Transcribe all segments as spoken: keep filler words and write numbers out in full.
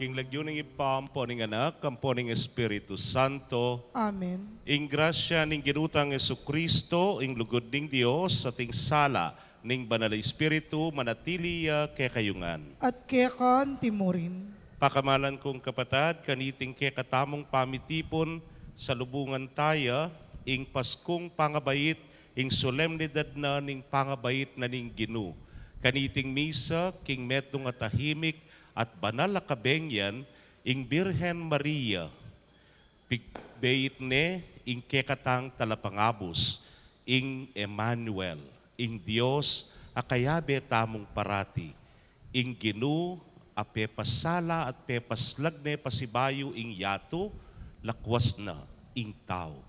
King lagyu ning Ibpa, ampo ning Anak, ampo ning Espiritu Santo. Amen. Ing grasya ning Ginu tang Jesucristo, ing lugud ning Dios, at ing sala ning Banal a Espiritu, manatili ya kekayu ngan. At keka anti mu rin. Pakamalan kung kapatad, kaniting kekatamung pamitipun, salubungan taya ing Paskung pangabait, ing solemnidad na ning pangabait na ning Ginu. Kaniting misa, king metung a tahimik at banal a kabengyan, ing Birhen Maria, pigbeit ne ing kekatang talapangabus, ing Emmanuel, ing Dios a kayabe tamung parati, ing Ginu a pepasala at pepaslag ne pasibayu ing yatu, lakwas na ing tau.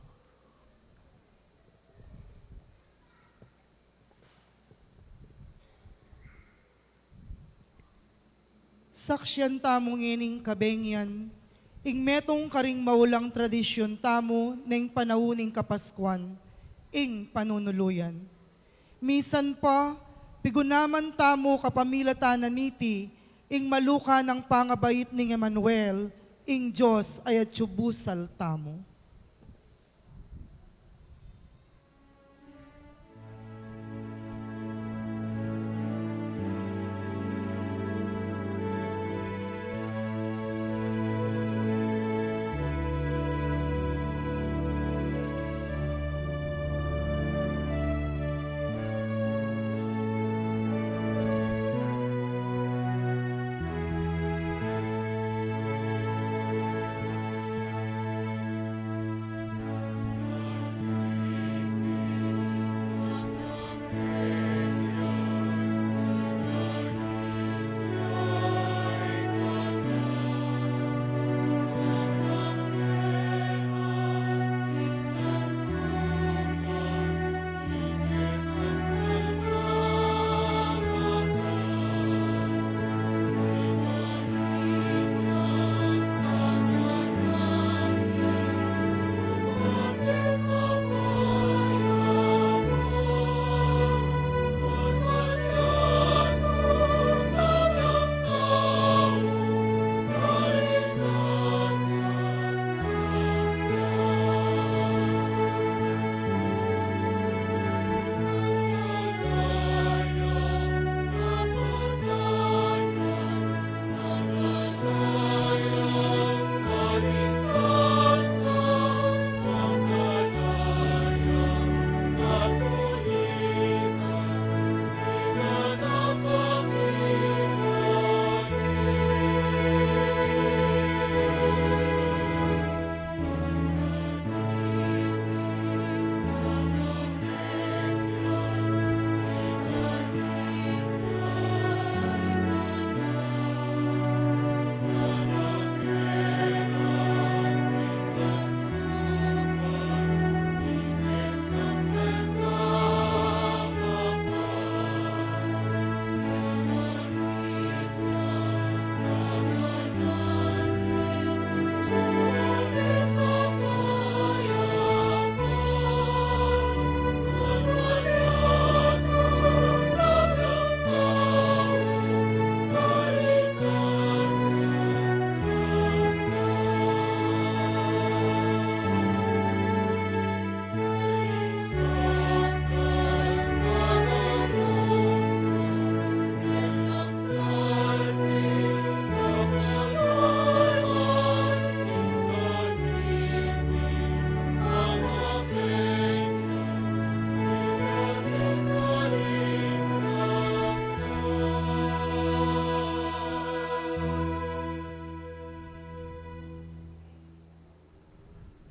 Saksian tamu ngening kabengyan ing metung karing maulang tradisyun tamu ning panaun ning Kapaskuan, ing panunuluyan. Misan pa, pigunaman tamu kapamilatan na niti ing maluka nang pangabait ning Emmanuel, ing Dios a atyu busal tamu.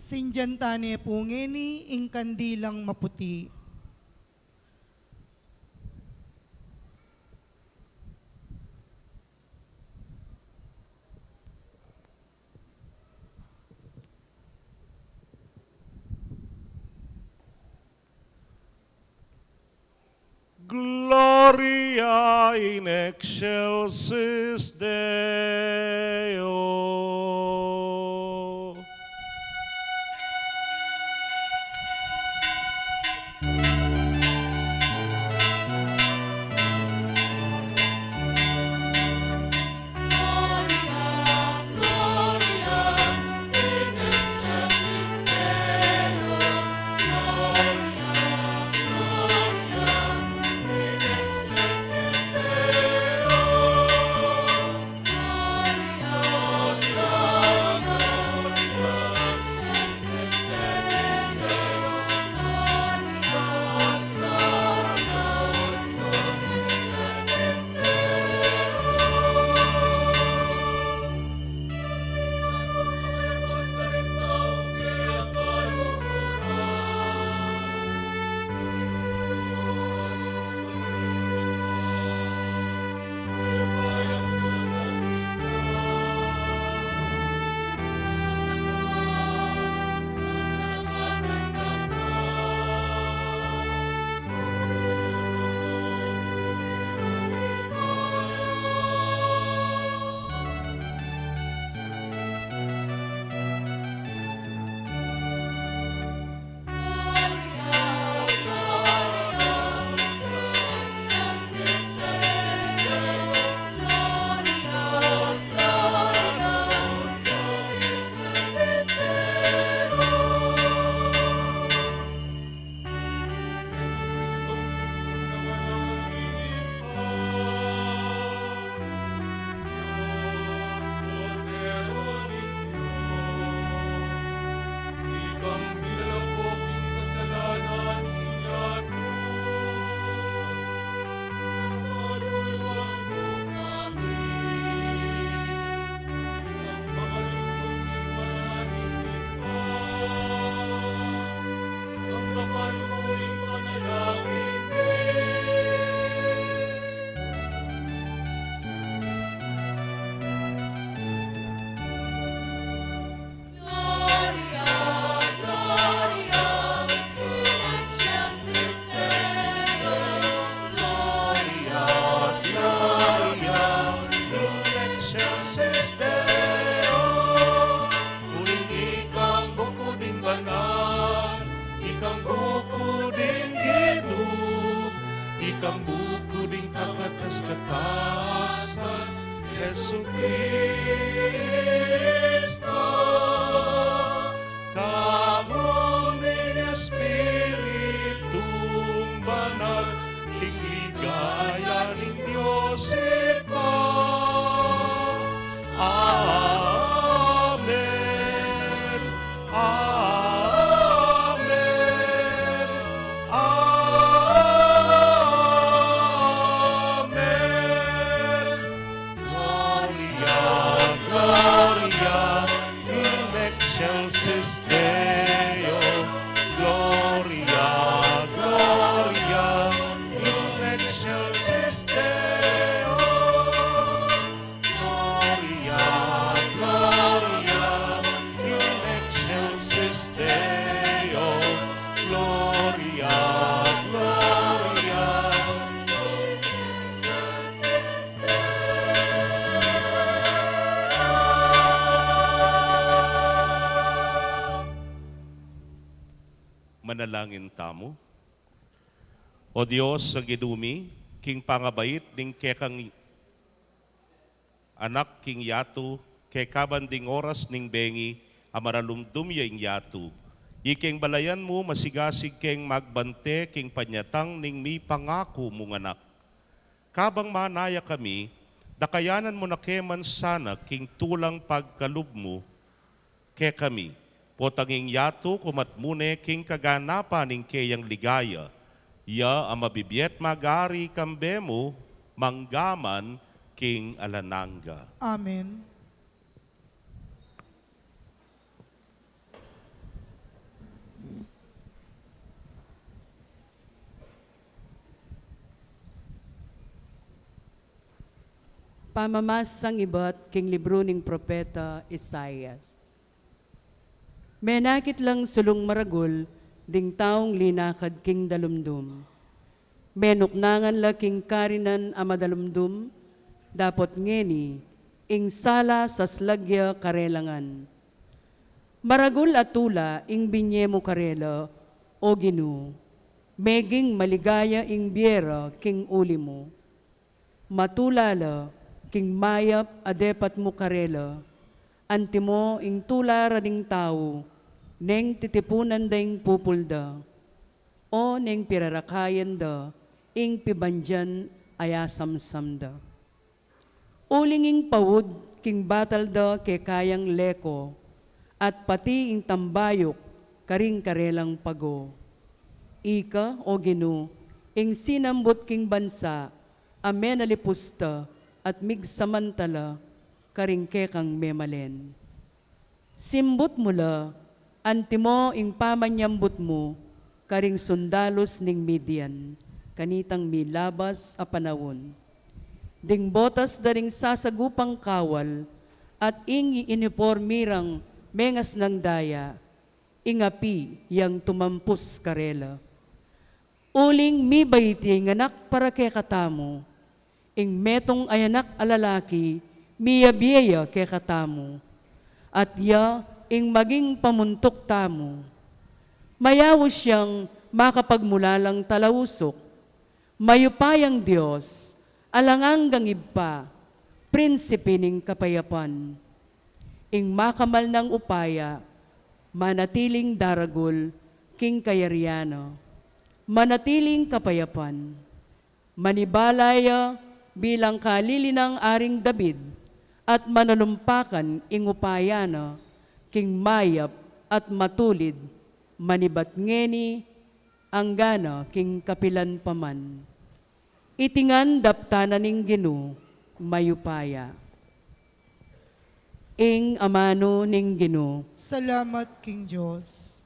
Sindian tane pu ngeni ing kandilang maputi. Gloria in excelsis Deo. Gloria, Gloria in excelsis Deo. Uling ikang buku ding banal, ikang buku ding Ginu, ikang buku ding kakatas-katasan, Jesucristo. Kamu ning Espiritung Banal, king ligaya ning Dios Ibpa. Amen. Amen. Amen. Gloria, Gloria in excelsis Deo. Gloria, Gloria in excelsis Deo. Gloria, Gloria in excelsis Deo. Gloria, Gloria. Manalangin tamu. O Dios a Ginu mi, king pangabait ning kekang Anak king yatu, kekabang ding oras ning bengi a maralumdum ya ing yatu, ikeng balayan mu masigasig keng magbante king panyatang ning mipangaku mung Anak. Kabang manaya kami, dakayanan mu na ke man sana king tulang pagkalub mu kekami. Potang ing yatu kumat mu ne king kaganapan ning keyang ligaya, ya a mabibie at mag-ari kambe mu mangga man king alang angga. Amen. Pamamasang ibat king libru ning propeta Isaias. Menakit lang sulung maragul ding taung linakad king dalumdum. Menuknangan la king karinan a madalumdum, dapot ngeni ing sala saslag ya karela ngan. Maragul a tula ing binye mu karela, O Ginu, meging maligaya ing bie ra king uli mu. Matula la king mayap a depat mu karela, antimo ing tula ra ding tau neng titipunan da ing pupul da, o neng pirarakayan da ing pibandian a yasamsam da. Uling ing paud king batal da kekayang leko, at pati ing tambayuk karing karelang pago. Ika, O Ginu, ing sinambut king bansa a menalipus ta at migsamantala karing kekang memalen. Simbut mu la, antimo ing pamanyambut mu karing sundalus ning Midian, kanitang milabas a panaun. Ding botas da ring sasagupang kawal, at ing inipor mi rang mengasnang daya, ing api yang tumampus karela. Uling mibait ya ing anak para kekatamu, ing metung a anak a lalaki, miyabie ya kekatamu, at ya ing maging pamuntuk tamu. Mayaus yang makapagmulalang talausuk, mayupayang Dios, alang anggang Ibpa, Prinsipe ning kapayapan. Ing makamal nang upaya, manatiling daragul king kayarian na, manatiling kapayapan. Manibala ya bilang kalili nang Aring David, at manalumpakan ing upaya na king mayap at matulid, manibat ngeni anggana king kapilan pa man. Iti ngan daptan na ning Ginu, mayupaya. Ing amanu ning Ginu. Salamat king Dios.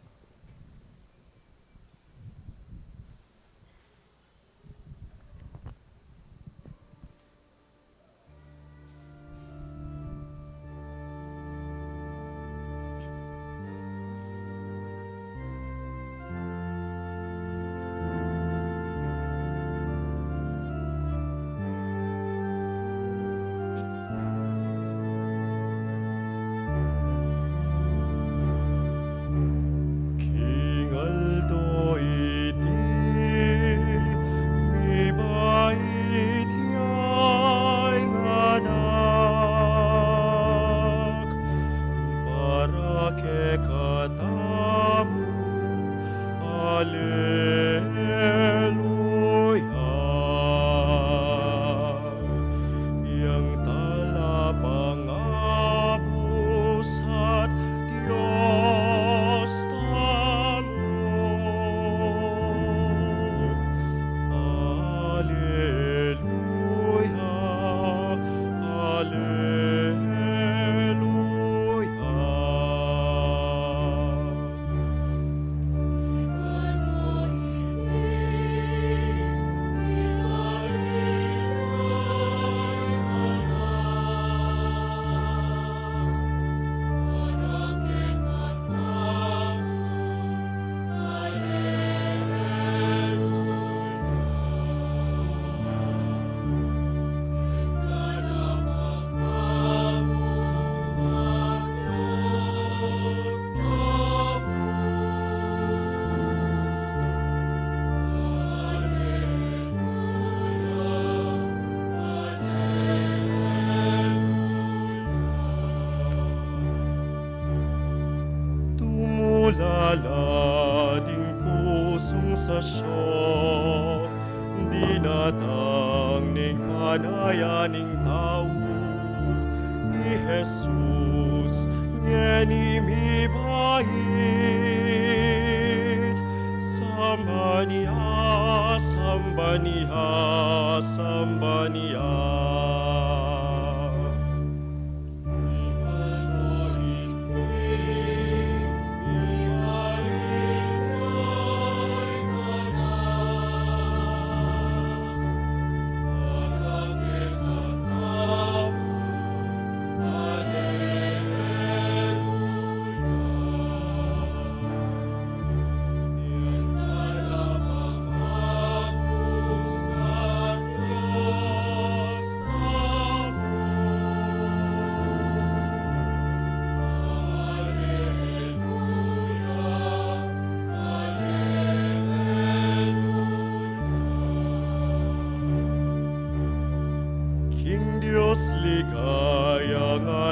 King aldo iti, mibait ya ing anak para kekatamu. Aleluya. Yang talapangabus at Dios tamu. Aleluya, aleluya. Tumulala ding pusung sasya, dinatang ning panayan ning tau, i Jesus ngeni mibait. Sambaniya, sambaniya, sambaniya.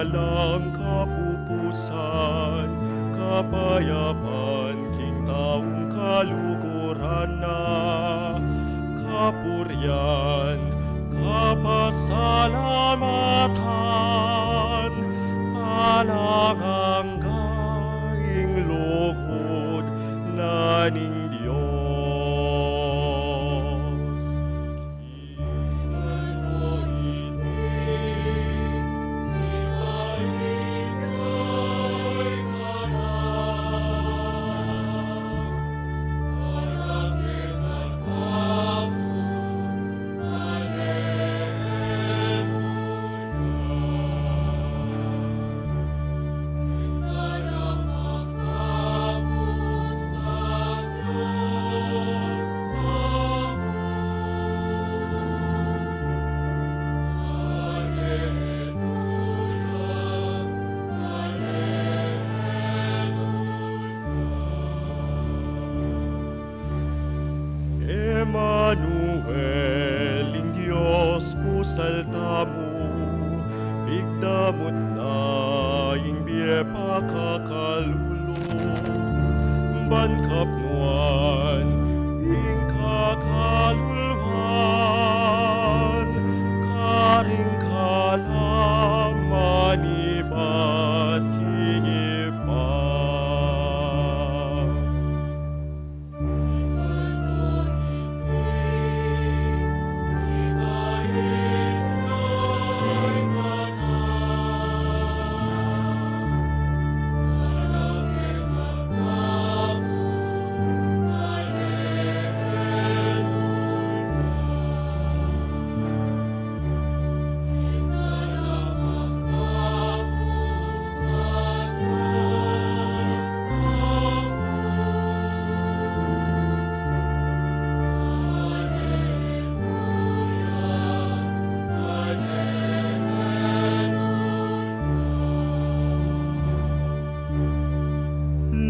alang kapupusan, kapayapan king taung kaluguran na, kapurian, kapasalamatan, alang angga ing lugud na ning Dios. Emmanuel, ing Dios pusal tamu, pigdamut na ing bie pakakalulu, ban kapnuan ing kakaluluan, karing kalamanibat king Ibpa.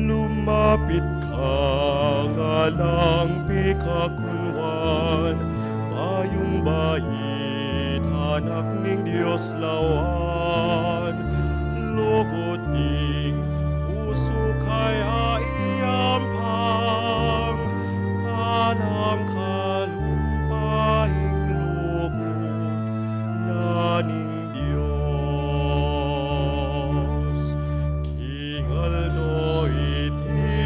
Lumapit ka ngan alang pikakunwan, bayung bait, Anak ning Dios lawan, lugud ning pusu kaya iyampang, alang kalupa ing lugud na ning Dios. King aldo iti,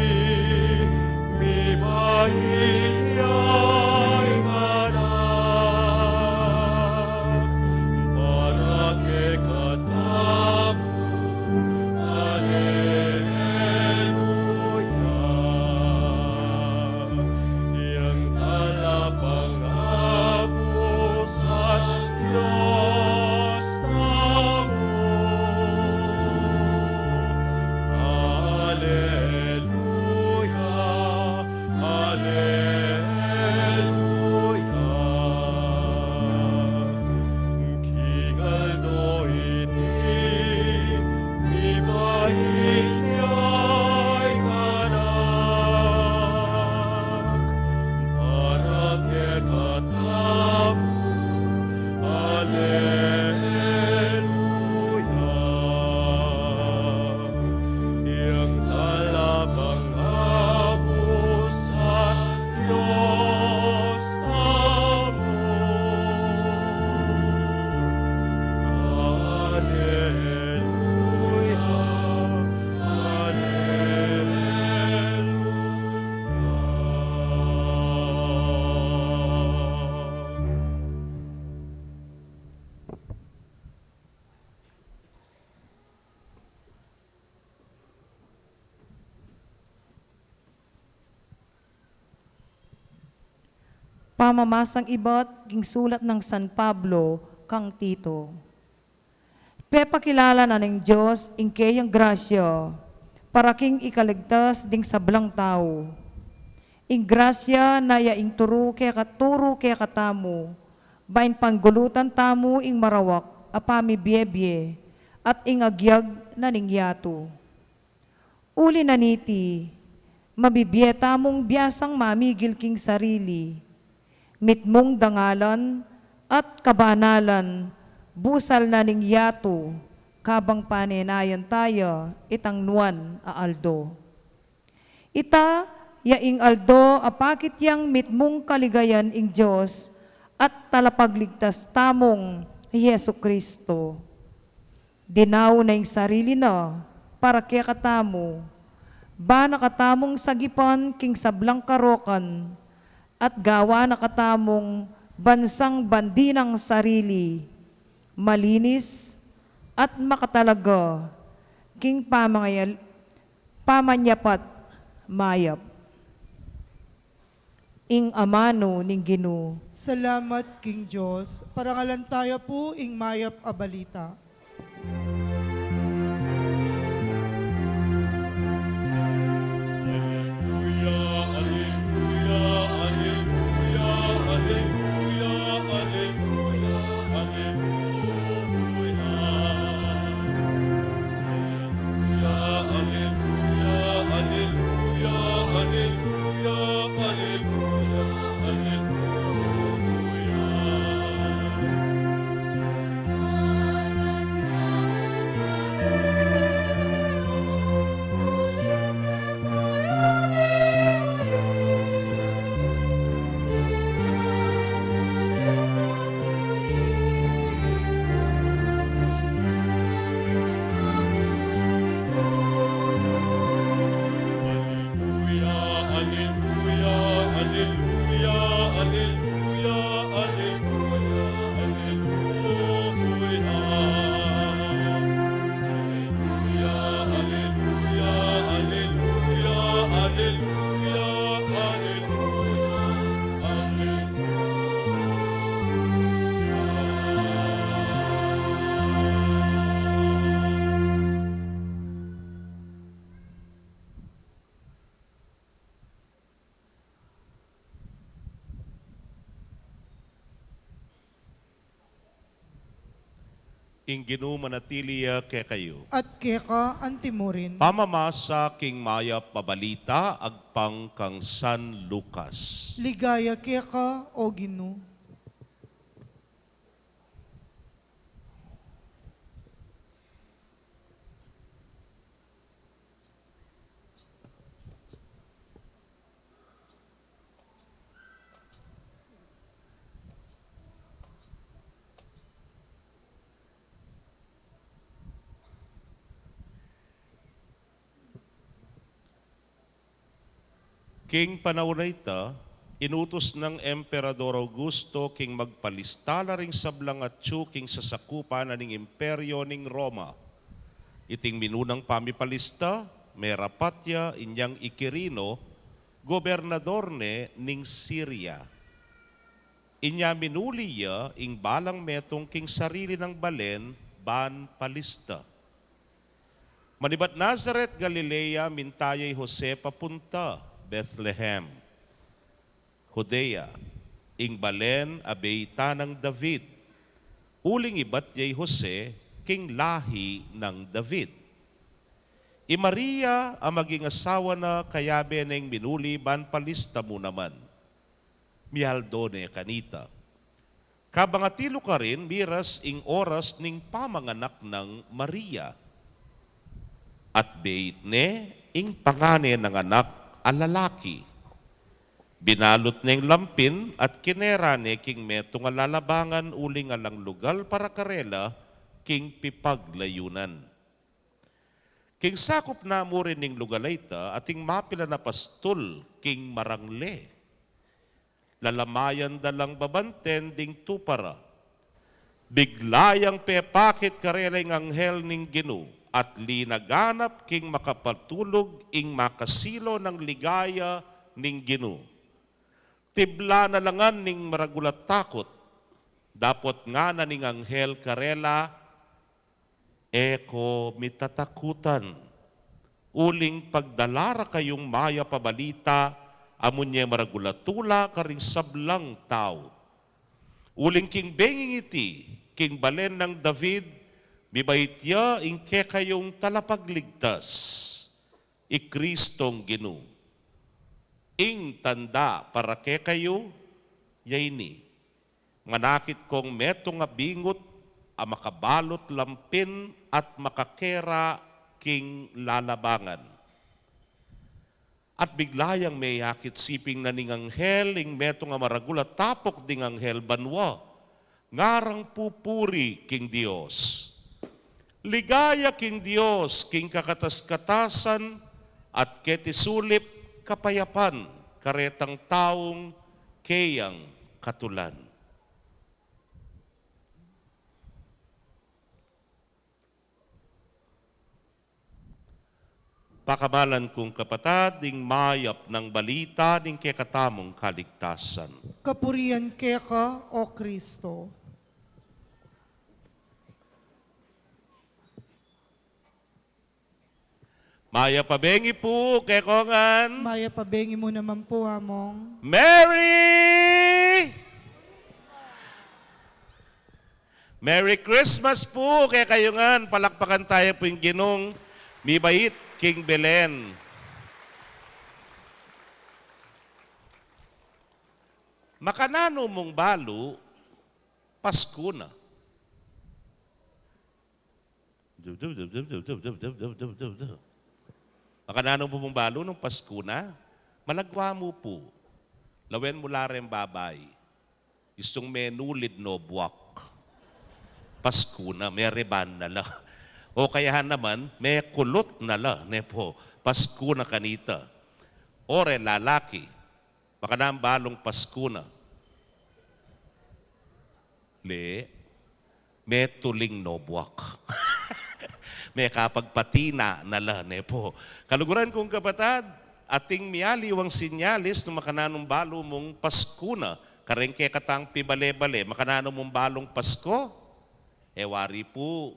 mibait ya ing Anak, para kekatamu. Aleluya. Yang talapangabus at Dios tamu. Aleluya, aleluya. King aldo iti, mibait ya ing Anak, para kekatamu. Aleluya. Yang talapangabus at Dios tamu. Aleluya, aleluya. Pamamasang ibat king sulat nang San Pablo kang Tito. Pepakilala na ning Dios ing keyang grasya para king ikaligtas ding sablang tau. Ing grasya na ya ing turu keka, turu kekatamu, ban panggulutan tamu ing marawak a pamibiebie at ing agyag na ning yatu. Uli na niti, mabibie tamung biasang mamigil king sarili, mitmung dangalan at kabanalan, busal na ning yatu, kabang panenayan taya itang nuan a aldo. Ita ya ing aldo a pakit yang mitmung kaligayan ing Dios at Talapagligtas tamung i Jesu-Cristo. Dinau na ing sarili na para kekatamu, ba na katamung sagipan king sablang karokan, at gawa na katamung bansang bandi nang sarili, malinis at makatalaga king pamangayal-, pamanyapat mayap. Ing amanu ning Ginu. Salamat king Dios. Parangalan taya pu ing mayap a balita. Ing Ginu manatili ya kekayu. At keka antimurin. Pamamasa king mayap a balita agpang kang San Lucas. Ligaya keka, O Ginu. King panaun a ita, inutus nang Emperador Augusto king magpalista la ring sablang atyu king sasakupan na ning imperyo ning Roma. Iting minunang pamipalista, merapat ya inyang i Quirino, gobernador ne ning Siria. Inya minuli ya ing balang metung king sarili nang balen ban palista. Manibat Nazaret, Galilea, minta ya i Jose papunta Bethlehem, Judea, ing balen a beitan nang David, uling ibat ya i Jose king lahi nang David. I Maria a maging asawa na kayabe neng minuli ban palista mu naman. Mialdo ne kanita. Kabang atilu karin, miras ing oras ning pamanganak nang Maria. At beit ne ing pangane nang anak a lalaki. Binalut neng lampin at kinera ne king metung a lalabangan uling alang lugal para karela king pipaglayunan. King sakup na mu rin ning lugal a ita, ating mapilan a pastul king marangle. Lalamayan da lang babanten ding tupa ra. Bigla yang pepakit karela ing anghel ning Ginu, at linaganap king makapatulug ing makasilo nang ligaya ning Ginu. Tibla na la ngan ning maragul a takut, dapot ngana ning anghel karela, "E ko mitatakutan, uling pagdala ra kayung mayap a balita a munye maragul a tula karing sablang tau. Uling king benging iti, king balen nang David, mibait ya ing kekayung Talapagligtas, i Kristong Ginu. Ing tanda para kekayu ya ini: manakit kong metung a bingut a makabalut lampin at makakera king lalabangan. At bigla yang meyakit siping na ning anghel ing metung a maragul at tapok ding anghel banua, ngarang pupuri king Dios. Ligaya king Dios king kakatas-katasan at keti sulip kapayapan karetang taung keyang katulan. Pakamalan kung kapatad, ding mayap nang balita ning kekatamung kaligtasan. Kapurian keka, O Kristo. Mayap a bengi pu kekongan. Mayap a bengi mu naman pu, Among. Merry Merry Christmas pu kekayu ngan. Palakpakan taya pu ing Ginung mibait king Belen. Makananu mung balu, Pasku na. Makananu mung balu nung Pasku na? Malagwa mu pu. Lawen mu la reng babai. Istung menulid no buak. Pasku na, mereban na la. O kaya naman, mekulut na la, ne pu. Pasku na kanita. O reng lalaki, makananu mung balung Pasku na? Le, metuling no buak. Mekapagpatina na la, ne pu. Kaluguran kung kapatad, ating mialiwang sinyalis nung makananu mung balu mung Pasku na, kareng kekatang pibale-bale, makananu mung balung Pasku? E wari pu,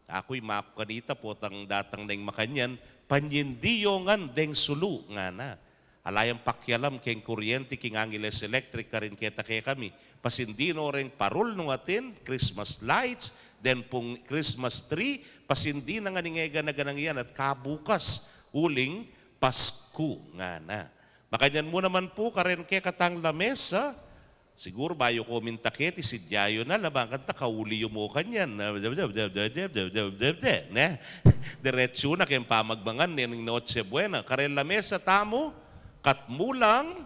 aku imaku kanita potang datang neng makanyan, panyindi yo ngan deng sulu, ngana. Ala yang pakialam keng kuryenti, king Angeles Electric, karin keta kekami. Pasindi no reng parul nung atin, Christmas lights, den pung Christmas tree, pasindi na ngan ing e gana-ganang yan at kabukas, uling Pasku, ngana. Makanyan mu naman pu, karen kekatang lamesa, siguru bayu ko minta keti, sidya yu na la, bang kanta kauli yu mu kanyan. Ne? Diretsu na keng pamagmangan, ne, ning Noche Buena. Karen lamesa tamu, katmu lang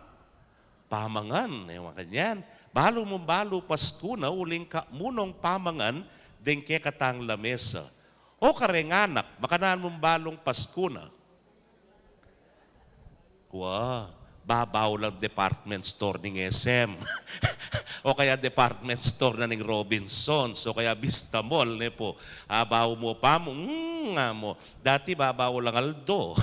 pamangan, ne, makanyan. Balu mung balu Pasku na, uling katmu nong pamangan, deng kekatang lamesa. O kareng anak, makananu mung balung Pasku na? Wa, babau lang department store ning S M. O kaya department store na ning Robinsons, o kaya Vista Mall, ne pu. Abau mu pa mu, mm, nga mu. Dati babau lang Aldo.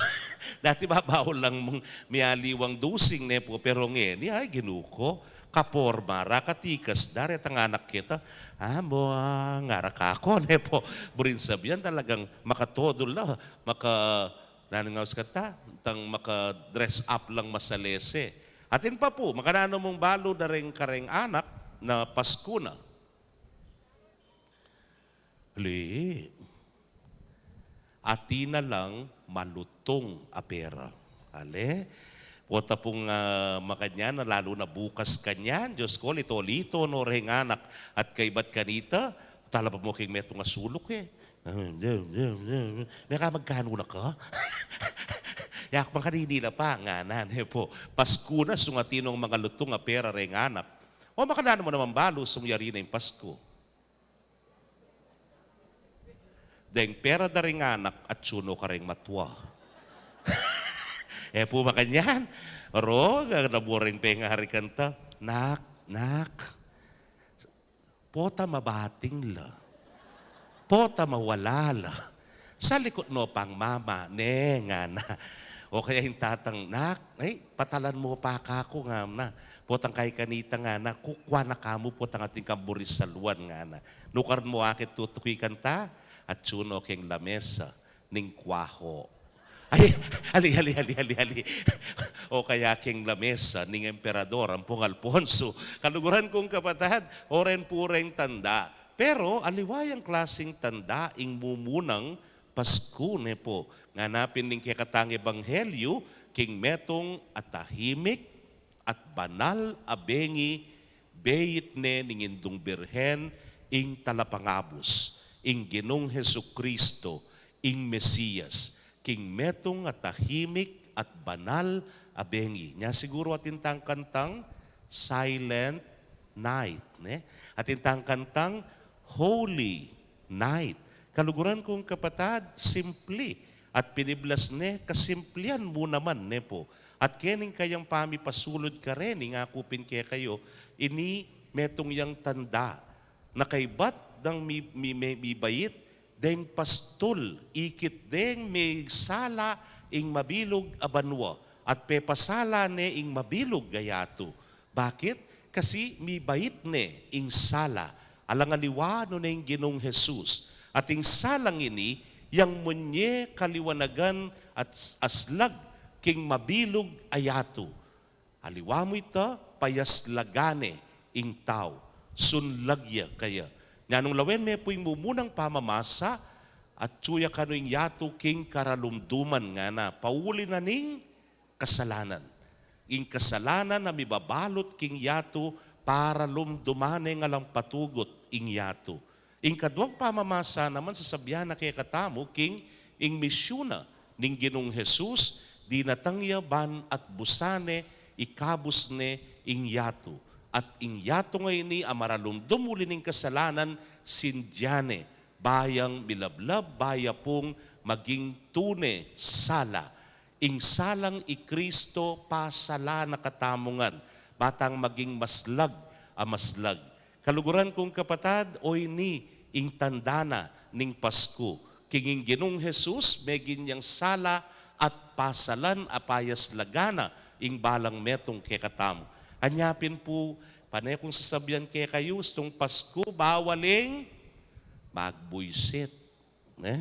Dati babau lang mung mialiwang dusing, ne pu. Pero ngeni, ay, Ginu ko, kaporma ra, katikas da, retang anak keta. Amo, ah, ngara kako, ne pu. Burin sabian talagang makatodo la, maka Nanu nga uskat ta, tang maka-dress up lang masalese. Atin pa pu, makananu mung balu da reng kareng anak na Pasku na? Ali, atin na lang malutung a pera. Ale, pota pung, ah, makanyan na lalu na bukas kanyan, Diyos ko, lito-lito no reng anak at kaybat kanita, tala pa mu keng metung a suluk e. Meka, magkanu na ka? Yak, makanini la pa, ngana, ne pu. Pasku na, sung atin nong mangalutung a pera reng anak. O makananu mu naman balu, sung yari na ing Pasku? Deng pera da reng anak, atsu no kareng matua. E pu makanyan? Ro, gana mu reng pengari kanta, nak, nak. Pota mabating la. Pota mawala la. Salikut no pang mama, ne, ngana. O kaya ing tatang, nak, ay, patalan mu pa kaku, ngana. Potang kay kanita, ngana, kukua na ka mu, potang atin kang buri saluan, ngana. Nukar mu akit tutuki kanta, atsu no keng lamesa ning kuaho. Ay, ali, ali, ali, ali, ali. O kaya keng lamesa ning emperador, ampong Alfonso. Kaluguran kung kapatad, o ren pu reng tanda. Pero aliwa yang klasing tanda ing mumunang Pasku, ne pu. Ngana pin ning kekatang ebanghelyu, king metung a tahimik at banal a bengi, beit ne ning Indung Birhen ing talapangabus, ing Ginung Jesucristo, ing Mesias, king metung a tahimik at banal a bengi. Nya siguru atin tang kantang Silent Night, ne? Atin tang kantang Holy Night. Kaluguran kung kapatad, simple at piniblas ne, kasimplian mu naman, ne po. At kening kayang pamipasulud kareni, ngaku pin kekayu, ini metung yang tanda na kaybat dang mi, mi, mi, mibait deng pastul, ikit deng misala ing mabilug a banua, at pepasala ne ing mabilug a yatu. Bakit? Kasi mibait ne ing sala, alang aliwa nune ing Ginung Jesus. At ing salang ini, yang munye kaliwanagan at s-, aslag king mabilug a yatu. Aliwa mu ita, payaslagan ne ing tau, sunlag ya kaya. Nya nung lawen me pu ing mumunang pamamasa, atyu ya kanu ing yatu king karalumduman, ngana, pauli na ning kasalanan. Ing kasalanan a mibabalut king yatu, paralumduman ne ngan lang patugut ing yatu. Ing kaduang pamamasa naman, sasabian na kekatamu king ing misyun na ning Ginung Jesus, dinatang ya ban atbusan ne, ikabus ne ing yatu. At ing yatu ngeni a maralumdum uli ning kasalanan, sindian ne, ba yang milablab, ba ya pung maging tune sala. Ing salang i Kristo, pasala na katamu ngan, ba tang maging maslag a maslag. Kaluguran kung kapatad, o ini ing tanda na ning Pasku. King ing Ginung Jesus, megin yang sala at pasalan a payaslagan na ing balang metung kekatamu. Anya pin pu, pane kung sasabian kekayu, istung Pasku, bawal ing magbuisit. Ne?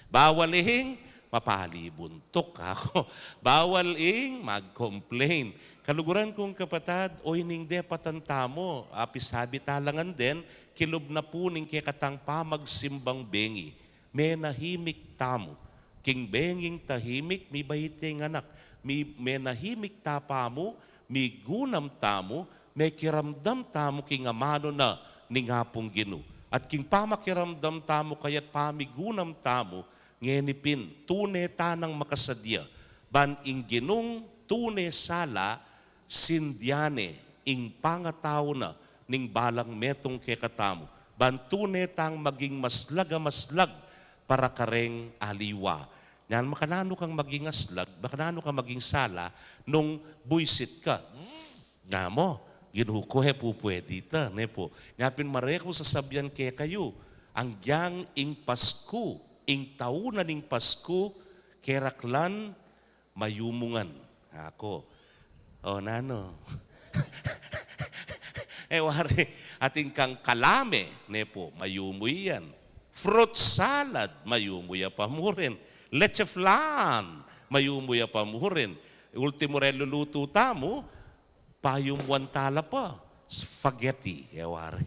Bawal ing mapalibuntuk ako. Bawal ing mag-complain. Kaluguran kung kapatad, o ining depatan tamu, apisabi ta la ngan den, kilub na pu ning kekatang pamagsimbang bengi. Menahimik tamu. King benging tahimik, mibait ya ing anak. Mi-, menahimik ta pamu, migunam tamu, mekiramdam tamu king amanu na ning Apung Ginu. At king pamakiramdam tamu kaya't pamigunam tamu, ngeni pin, tune ta nang makasadya, ban ing Ginung tune sala, sindian ne ing pangatau na ning balang metung kekatamu, ban tune tang maging maslag a maslag para kareng aliwa. Nyan, makananu kang maging aslag, makananu kang maging sala, nung buisit ka. Nga mo, Ginu ku, e pu pwede ita, ne pu. Nya pin, mare kung sasabian kekayu, anggyang ing Pasku, ing tau na ning Pasku, keraklan mayumu ngan. Ako. O, nanu? E wari, atin kang kalame, ne pu, mayumu yan. Fruit salad, mayumu ya pa mu rin. Leche flan, mayumu ya pa mu rin. Ultimu reng lulutu tamu, payumuan ta la pa, spaghetti, e wari.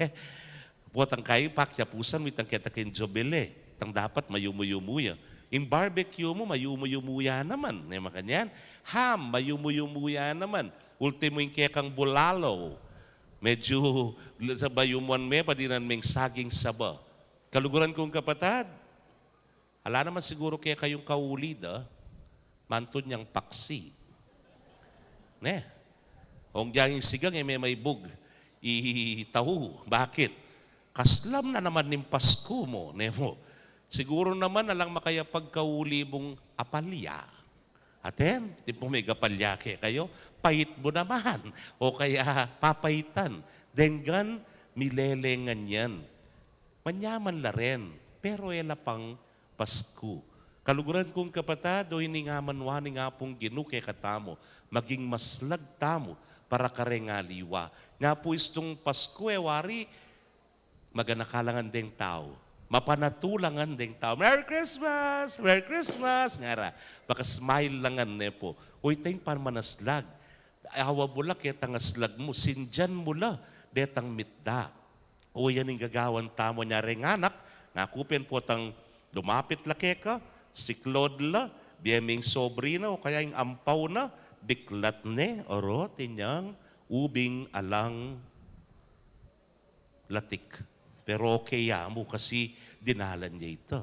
Potang kayi pakyapusan mu itang keta king Jubile, tang dapat mayumu-yumu ya. Ing barbecue mu, mayumu-yumu ya naman, ne, makanyan. Ham, mayumu-yumu ya naman. Ultimu ing kekang bulalo, medyu sa mayumuan me, padinan meng saging saba. Kaluguran kung kapatad, ala naman siguru kekayung kauli da, mantun yang paksi. Ne? Ong dyang ing sigang, e me maibug i tau. Bakit? Kaslam na naman ning Pasku mu, ne mu. Siguru naman alang makayapag kauli mung apalya. Aten, tipung migapalya kekayu, pait mu naman. O kaya papaitan. Denggan, milele ngan yan. Manyaman la ren, pero e la pang Pasku. Kaluguran kung kapatad, o ini nga manwa ning Apung Ginu kekatamu, maging maslag tamu para kareng aliwa. Nya pu istung Pasku, e wari, maganaka la ngan deng tau. Mapanatu la ngan deng tau. "Merry Christmas! Merry Christmas!" ngara. Maka-smile la ngan, ne pu. Uy, ita ing pamanaslag. Awa mu la ketang aslag mu, sindian mu la detang mitda. O, yan ing gagawan tamu. Nya reng anak, ngaku pin, potang lumapit la keka, siklaud la, bie ming sobrina, o kaya ing ampaw na, biklat ne, arot inyang ubing alang latik. Pero okay ya mu kasi Dinalan ya ita.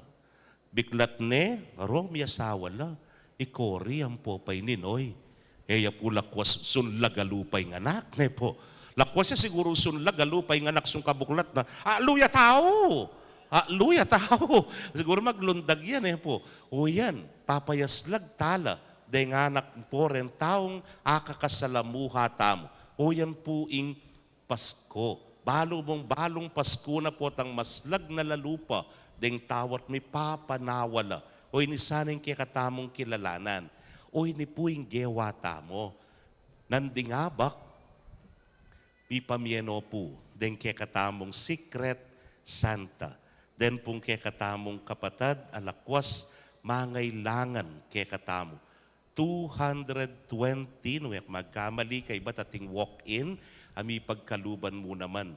Biklat ne, aro, miyasawa la. I Cory, ampo pa ini, noy. E ya pu lakwas sunlag a lupa ing anak, ne pu. Lakwas ya siguru sunlag a lupa ing anak sung kabuklat na, "Alu ya tau! Alu ya tau!" Siguru maglundag ya, ne pu. O yan, papayaslag tala deng anak pu reng taung akakasalamuha tamu. O yan pu ing Pasko. Balu mung balung Pasko na potang maslag na la lupa deng tau at mipapanawa la. O ini sana ing kekatamung kilalanan. O ini pu ing gewa tamu. Nandin abak, mipamie no pu deng kekatamung Secret Santa. Den pung kekatamung kapatad a lakwas mangailangan kekatamu. Two hundred twenty, nung e ku magkamali, kaybat ating walk-in a mipagkaluban mu naman.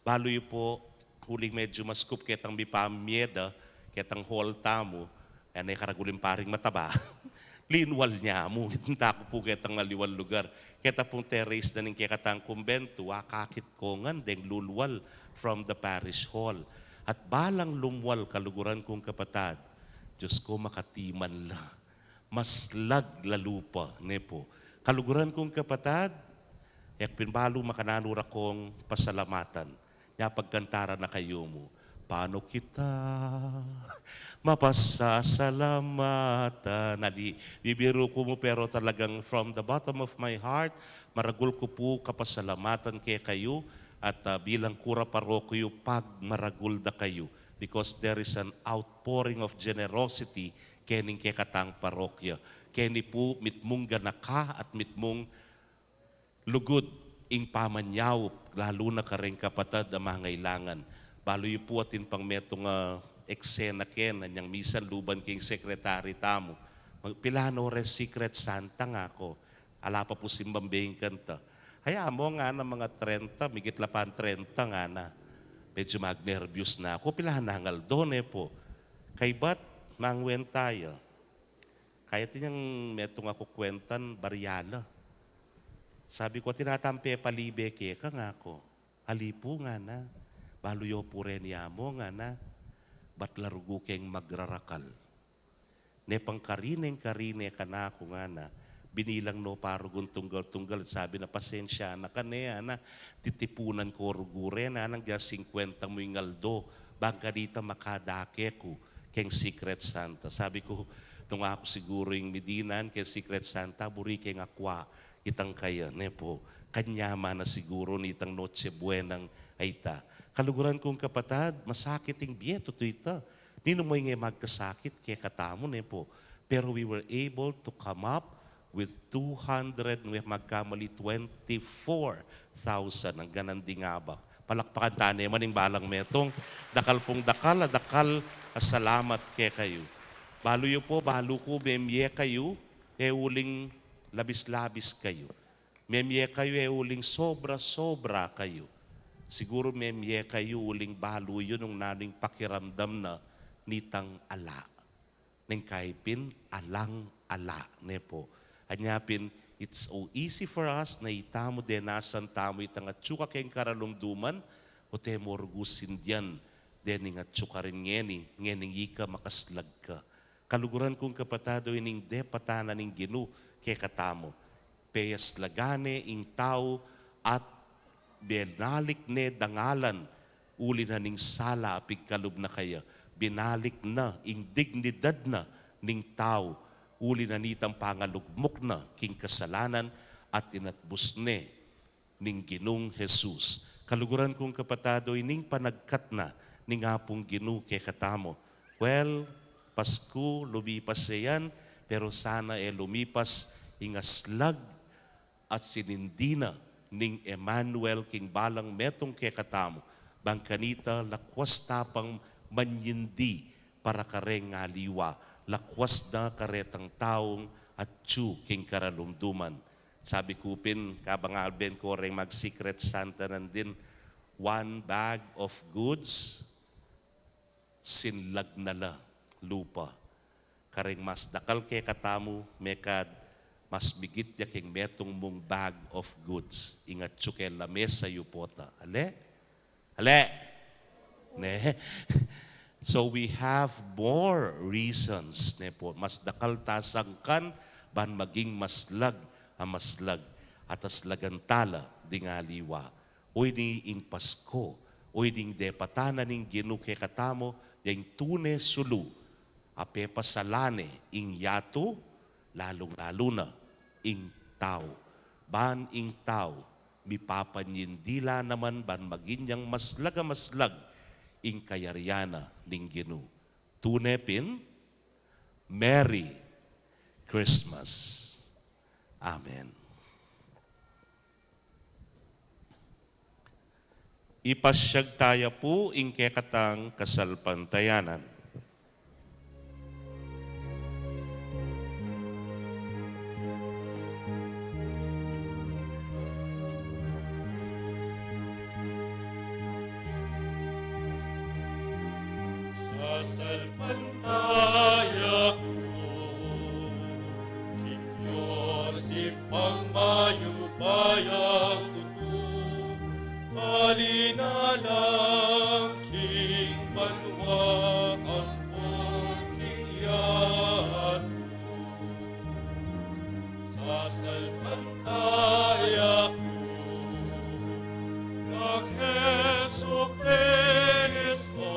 Balu yu pu, uling medyu maskup ketang mipamie da, ketang hall tamu, e ne karagul ing paring mataba. Linwal ne mu, inta ku pu ketang aliwang lugar. Keta pung terrace na ning kekatang kumbentu, akakit ku ngan deng lulwal from the parish hall. At balang lumwal, kaluguran kung kapatad, Diyos ku, makatiman la. Maslag la lupa, ne pu. Kaluguran kung kapatad, e ku pin balu makananu ra kung pasalamatan. Nya pagkanta ra na kayu mu, "Pano kita mapasasalamatan?" Ali, bibiru ku mu, pero talagang from the bottom of my heart, maragul ku pu kapasalamatan kekayu, at, ah, bilang kura parokyo, pagmaragul da kayu, because there is an outpouring of generosity kening kekatang parokya. Keni pu mitmung ganaka at mitmung lugud ing pamanyaup, lalu na kareng kapatad a mangailangan. Balu yu pu atin pang metung a eksena keni, anyang misan luban king sekretari tamu. Mag-, "Pilan no re Secret Santa?" ngaku. Ala pa pu simbang bengkan ta. "Ay, amo," ngana, "mga trenta, migit la pang trenta," ngana. Medyu magnerbyus na ku. "Pilan nang aldo?" ne pu. Kaybat, nang wenta ya. Kaya atin yang metung a kukwentan, barya la. Sabi ku, "Atin atang pepalibe keka?" ngaku. "Ali pu," ngana. "Balu yu pu reni, amo," ngana. "Bat la rugu keng magrarakal. Ne pang karineng-karine kanaku," ngana. Binilang no pa rugung tunggal-tunggal, sabi na, "Pasensya na ka ne, ana, titipunan ku rugu re, ana, nang singkwenta mu ing aldo, bang kanita makadake ku keng Secret Santa." Sabi ku, "Nung aku siguru ing midinan keng Secret Santa, buri keng akwa itang kaya," ne pu. Kanyaman na siguru nitang Noche Buenang a ita. Kaluguran kung kapatad, masakit ing bie, tutu ita. Ninu mu ing e magkasakit kekatamu, ne pu. Pero we were able to come up with two hundred, nung e ku magkamali, twenty-four thousand, anggang nandin abak. Palakpakan ta ne man ing balang metung. Dakal pung dakal a dakal a salamat kekayu. Balu yu pu, balu ku, memie kayu, e uling labis-labis kayu. Memie kayu, e uling sobra-sobra kayu. Siguru memie kayu uling balu yu nung nanu ing pakiramdam na nitang ala. Neng kayi pin alang-ala, ne pu. Anya pin, it's so easy for us na itamu denasan tamu itang atyu ka keng karalumduman, o te mu rugu sindian dening atyu ka rin ngeni, ngening ika makaslag ka. Kaluguran kung kapatad, o ining depatan na ning Ginu kekatamu. Peyaslagan ne ing tau at binalik ne dangalan uli na ning sala a pigkalub na kaya. Binalik na ing dignidad na ning tau uli na nitang pangalugmuk na king kasalanan at inatbus ne ning Ginung Jesus. Kaluguran kung kapatad, o ining panagkat na ning Apung Ginu kekatamu. Well, Pasku, lumipas ya yan, pero sana e lumipas ing aslag at sinindi na ning Emmanuel king balang metung kekatamu, bang kanita lakwas ta pang manyindi para kareng aliwa, lakwas da karetang taung atyu king karalumduman. Sabi ku pin, kabang alben ko reng mag-Secret Santa nandin, one bag of goods, sinlag na la lupa. Kareng mas dakal kekatamu, mekad mas migit ya keng metung mung bag of goods. Ing atyu keng lamesa yu pota. Ale? Ale? Ne? So we have more reasons, ne pu, mas dakal tang sangkan ban maging maslag a maslag, at aslagan tala ding aliwa. Uy, ini ing Pasko, uy, ini ing depatan na ning Ginu kekatamu, ya ing tune sulu a pepasalan ne ing yatu, lalung-lalu na ing tau. Ban ing tau, mipapanyindila naman ban maging yang maslag a maslag ing kayarian na ning Ginu. Tune pin, Merry Christmas. Amen. Ipasyag taya pu ing kekatang kasalpantayanan. Sasalpantaya ku king Dios, Ibpang mayupayang tutu, ali na lang king banua ampon king yatu. Sasalpantaya ku kang Jesucristo,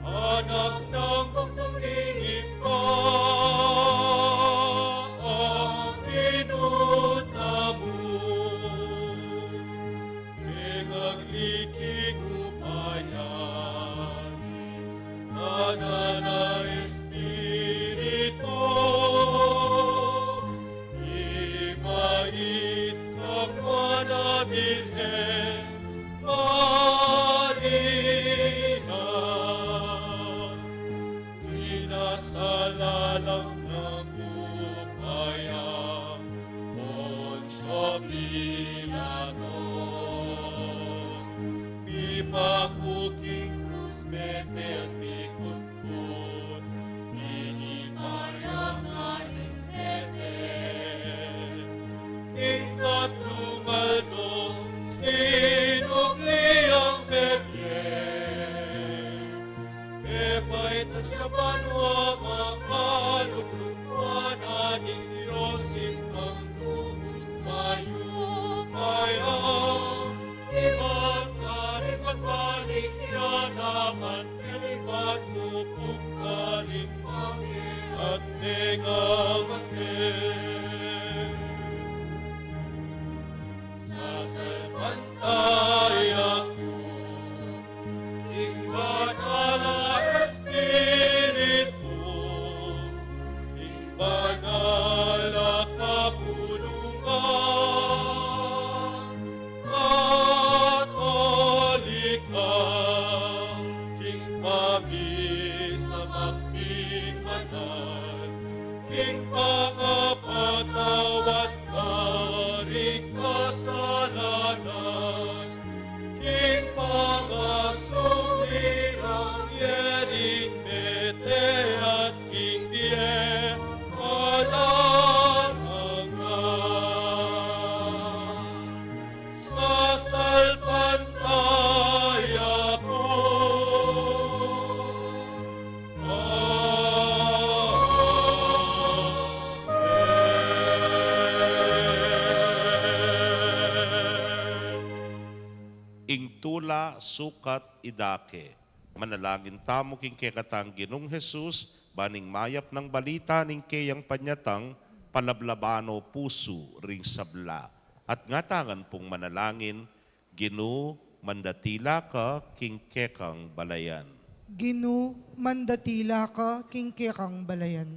Anak nang bugtung ning Ibpa, a Ginu tamu. Megagli king upaya ning Banal a Espiritu, ibait kang Nuan a Birhen Maria, pinasalalang nang upaya Poncio Pilato, mipaku king krus, mete at mikutkut, minipayak, karin mete. King katlung aldo, sinubli yang mebie. Mebait na siya banua, makalulung Nuan a ning Dios, Ibpang lubus mayupaya. Ibat karin magbalik ya naman, ibat mu kung karin pake at megamake. Sasalpantaya ku king Banal a Espiritu, king banal a kapulungan Katolika, king pamisa, pagpinganal, king pangapatawad karing kasalanan, king pangasubli king mete at king bie alang angga. Sasalpantaya ku. Amen. Ing tula sukat idake. Manalangin tamu king kekatang Ginung Jesus, ban ing mayap nang balita ning keyang panyatang palablaban o pusu ring sabla. At ngatangan pung manalangin, Ginu, mandatila ka king kekang balayan. Ginu, mandatila ka king kekang balayan.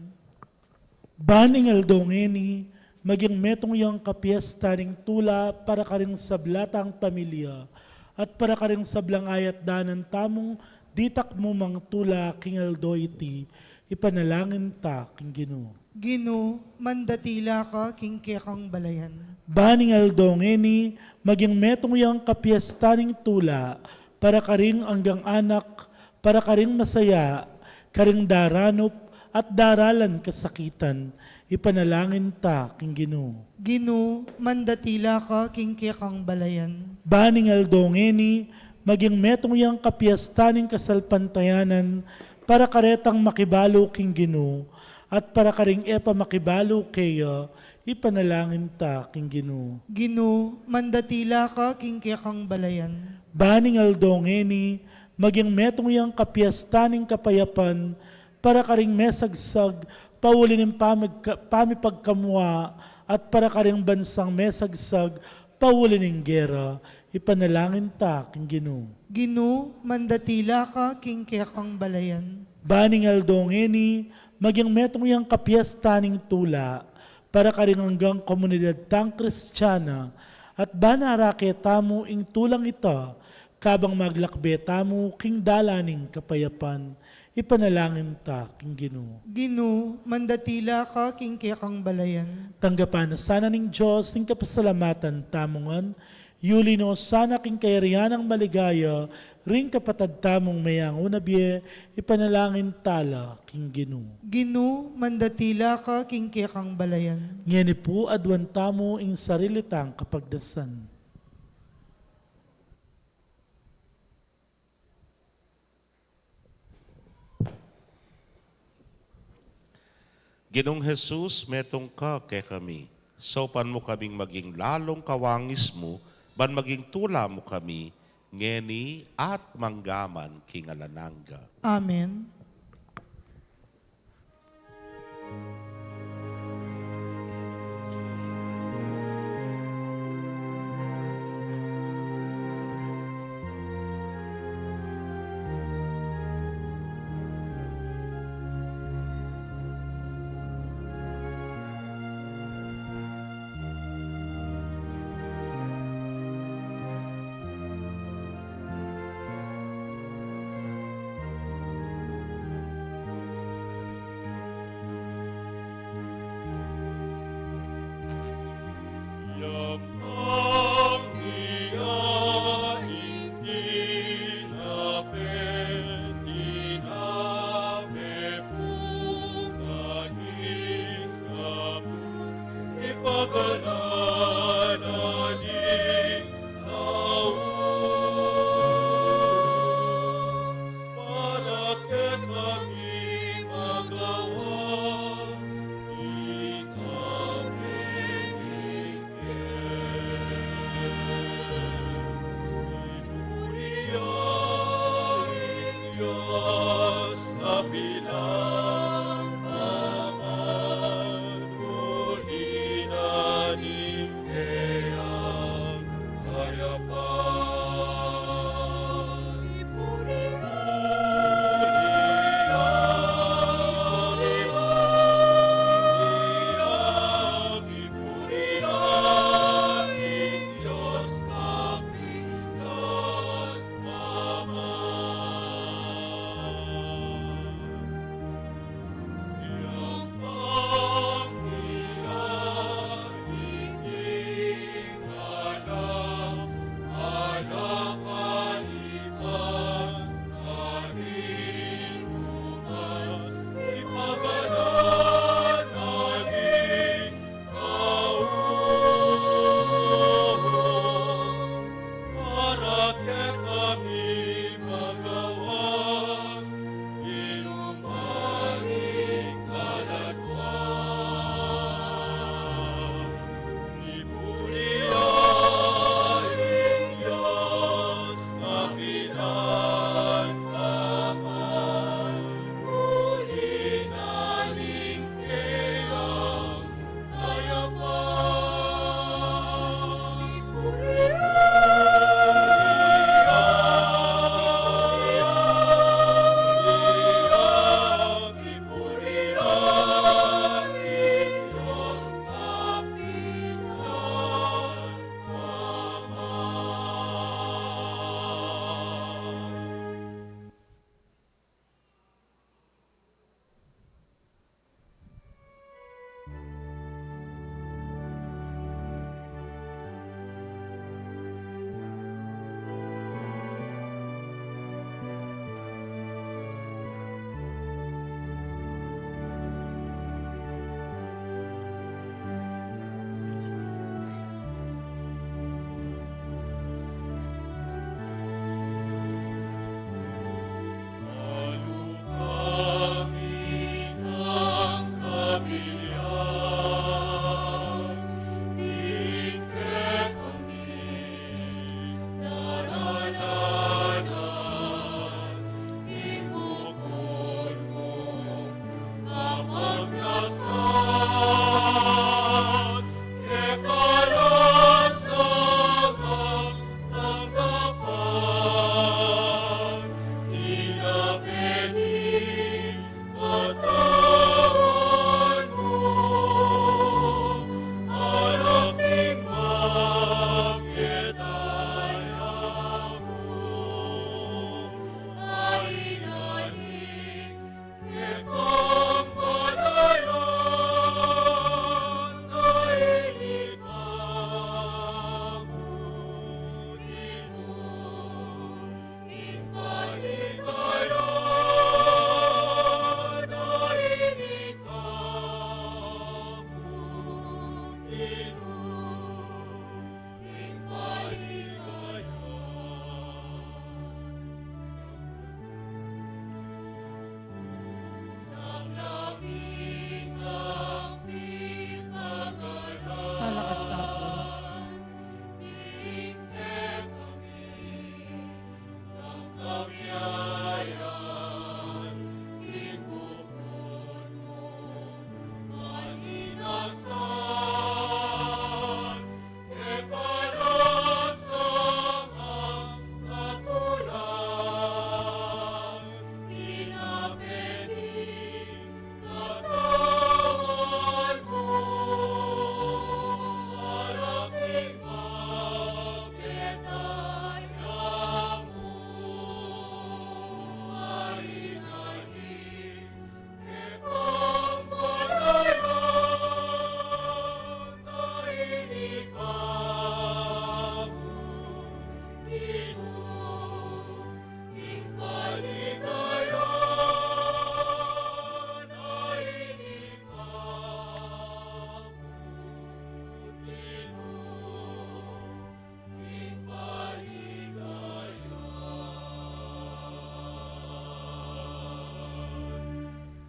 Ban ing aldo ngeni, maging metung yang kapiesta ning tula para karing sabla tang pamilya, at para karing sablang ayat danan tamung ditak mu mang tula king aldo iti, ipanalangin ta king Ginu. Ginu, mandatila ka king kekang balayan. Ban ing aldo ngeni, maging metung yang kapiesta ning tula, para karing anggang anak, para karing masaya, karing daranup at daralan kasakitan, ipanalangin ta king Ginu. Ginu, mandatila ka king kekang balayan. Ban ing aldo ngeni, maging metung yang kapiestan ning kasalpantayanan, para karetang makibalu king Ginu, at para karing e pa makibalu keya, ipanalangin ta king Ginu. Ginu, mandatila ka king kekang balayan. Ban ing aldo ngeni, maging metung yang kapiestan ning kapayapan, para karing mesagsag, pauli ning pamigka-, pamipagkamua, at para karing bansang mesagsag, pauli ning gera, ipanalangin ta king Ginu. Ginu, mandatila ka king kekang balayan. Ban ing aldo ngeni, maging metung yang kapiestan ning tula, para karing anggang komunidad tang Kristiana, at ban arake tamu ing tulang ita, kabang maglakbe tamu king dalan ning kapayapan, ipanalangin ta king Ginu. Ginu, mandatila ka king kekang balayan. Tanggapan na sana ning Dios ing kapasalamatan tamu ngan, yuli no sana king kayarian nang maligaya, ring kapatad tamung meyangu na bie, ipanalangin ta la king Ginu. Ginu, mandatila ka king kekang balayan. Ngeni pu aduan tamu ing sarili tang kapagdasan. Ginung Jesus, metung ka kekami. Saupan mu kaming maging lalung kawangis mu, ban maging tula mu kami, ngeni at manggaman king alang angga. Amen.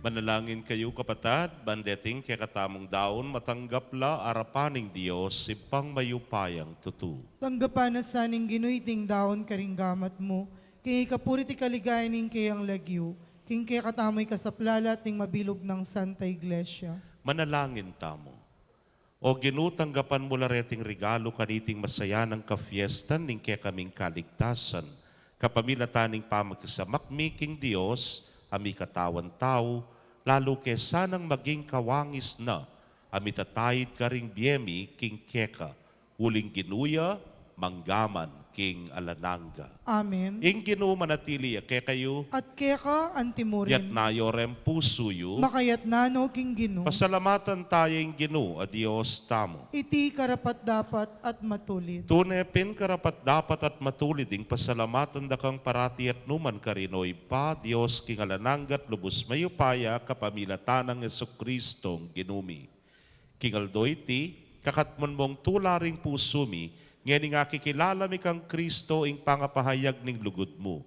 Manalangin kayu, kapatad, ban deting kekatamung daun matanggap la arapan ning Dios, Ibpang mayupayang tutu. Tanggapan na sa ning Ginu iting daun karing gamat mu, king ikapuri at ikaligaya ning keyang lagyu, king kekatamu ikasaplalat ning mabilug nang Santa Iglesia. Manalangin tamu. O Ginu, tanggapan mu la reting regalu kaniting masayanang kafiestan ning kekaming kaligtasan, kapamilatan ning pamakisamak mi king Dios a mikatawan tau, lalu ke sanang maging kawangis na a mitataid karing bie mi king keka, uling Ginu ya, mangga man king alang angga. Amen. Ing Ginu manatili ya kekayu. At keka antimurin. Yatna yu reng pusu yu. Makayatna no king Ginu. Pasalamatan taya ing Ginu a Dios tamu. Iti karapat-dapat at matulid. Tune pin karapat-dapat at matulid ing pasalamatan da kang parati at nukarin man, O Ibpa, Dios king alang angga at lubus mayupaya, kapamilatan nang Jesucristong Ginu mi. King aldo iti, kakatmun mung tula ring pusu mi, ngening akikilala mi kang Kristo ing pangapahayag ning lugud mu.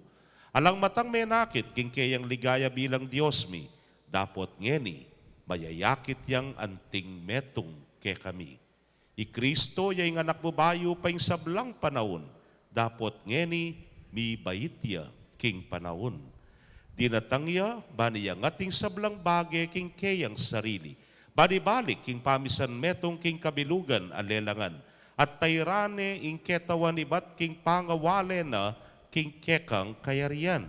Alang matang menakit king keyang ligaya bilang Dios mi, dapot ngeni mayayakit yang anting metung kekami. I Kristo ya ing anak mu bayu pa ing sablang panaun, dapot ngeni mibait ya king panaun. Dinatang ya ban iyangat ing sablang bage king keyang sarili, ban ibalik king pamisan metung king kabilugan a lelangan, at tairan ne ing ketawan ibat king pangawale na king kekang kayarian.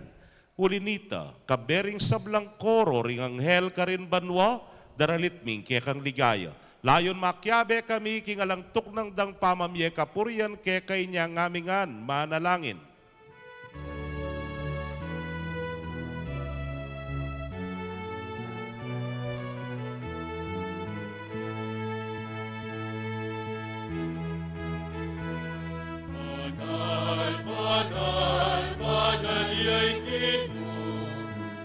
Uli nita, kabe ring sablang koro ring anghel karin banua, daralit mi ing kekang ligaya. Layun makiabe kami king alang tuknang dang pamamie kapurian keka, inya ngan mi ngan manalangin. Banal, banal, banal ya i Ginu,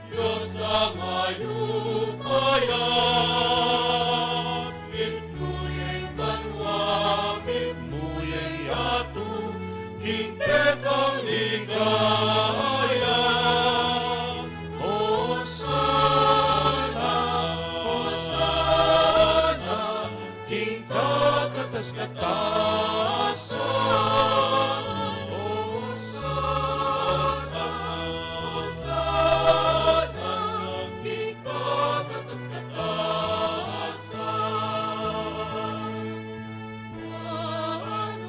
Dios a mayupaya. Mitmu ya ing banua, mitmu ya ing yatu, king kekang ligaya. Hosana, Hosana, king kakatas-katasan. Hosana, Hosana, king kakatas-katasan.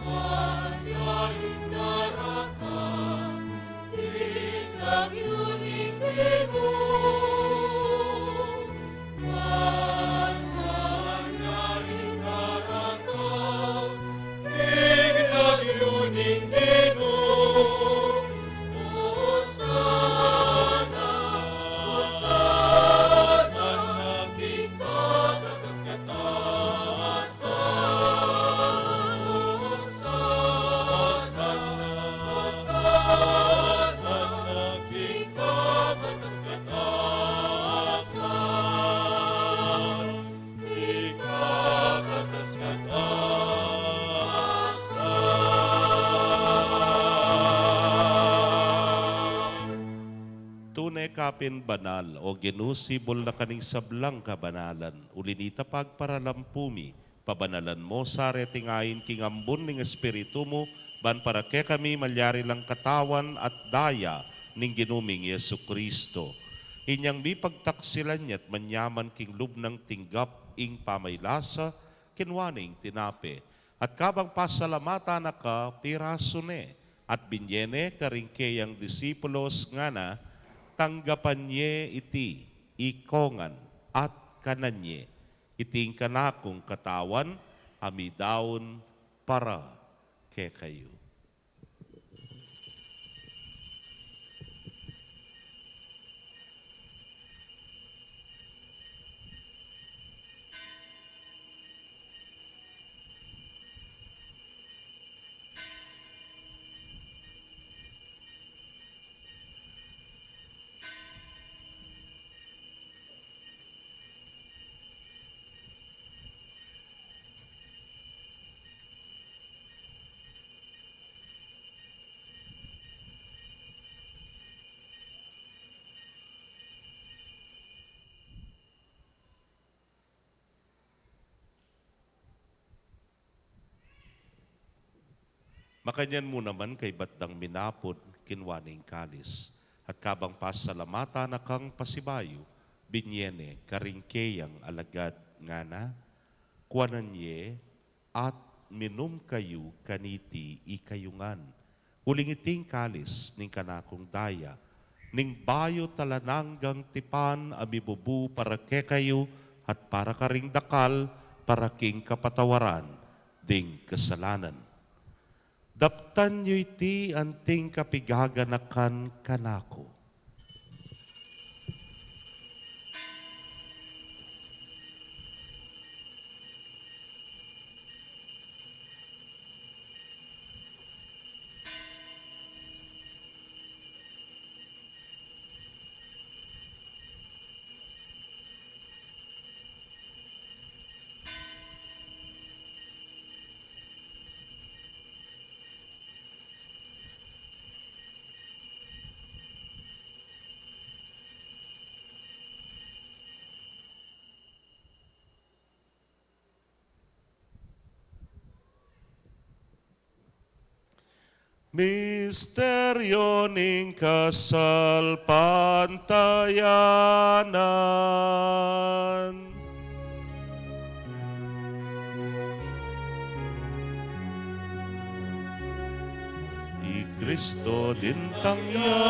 Banal ya ing darapa, king lagyu ning Ginu. Tune ka pin banal, O Ginu, sibul na ka ning sablang kabanalan. Uli nita pagparalampu mi, pabanalan mo sa reting ain king ambun ning Espiritu mu, ban para kekami malyari lang katawan at daya ning Ginu ming Jesucristo. Inyang mipagtaksilan ya at manyaman king lub nang tinggap ing pamaylasa, kinua ne ing tinape, at kabang pasalamatan na ka, pirasu ne, at binye ne karing keyang disipulos, ngana: Tanggapan ye iti ikongan at kanan ye. Iti ing kanakung katawan a midaun para kekayu. Makanyan mu naman kaibat dang minapun, kinua ne ing kalis, at kabang pasalamatan na kang pasibayu, binye ne karing keyang alagad, ngana: Kuanan ye at minum kayu kaniti ikayu ngan, uling iti ing kalis ning kanakung daya, ning bayu at alang anggang tipan a mibubu para kekayu at para karing dakal para king kapatawaran ding kasalanan. Daptan yu iti anting kapigaganakan kanaku. Misteryo ning kasalpantayanan. I Kristo dintang ya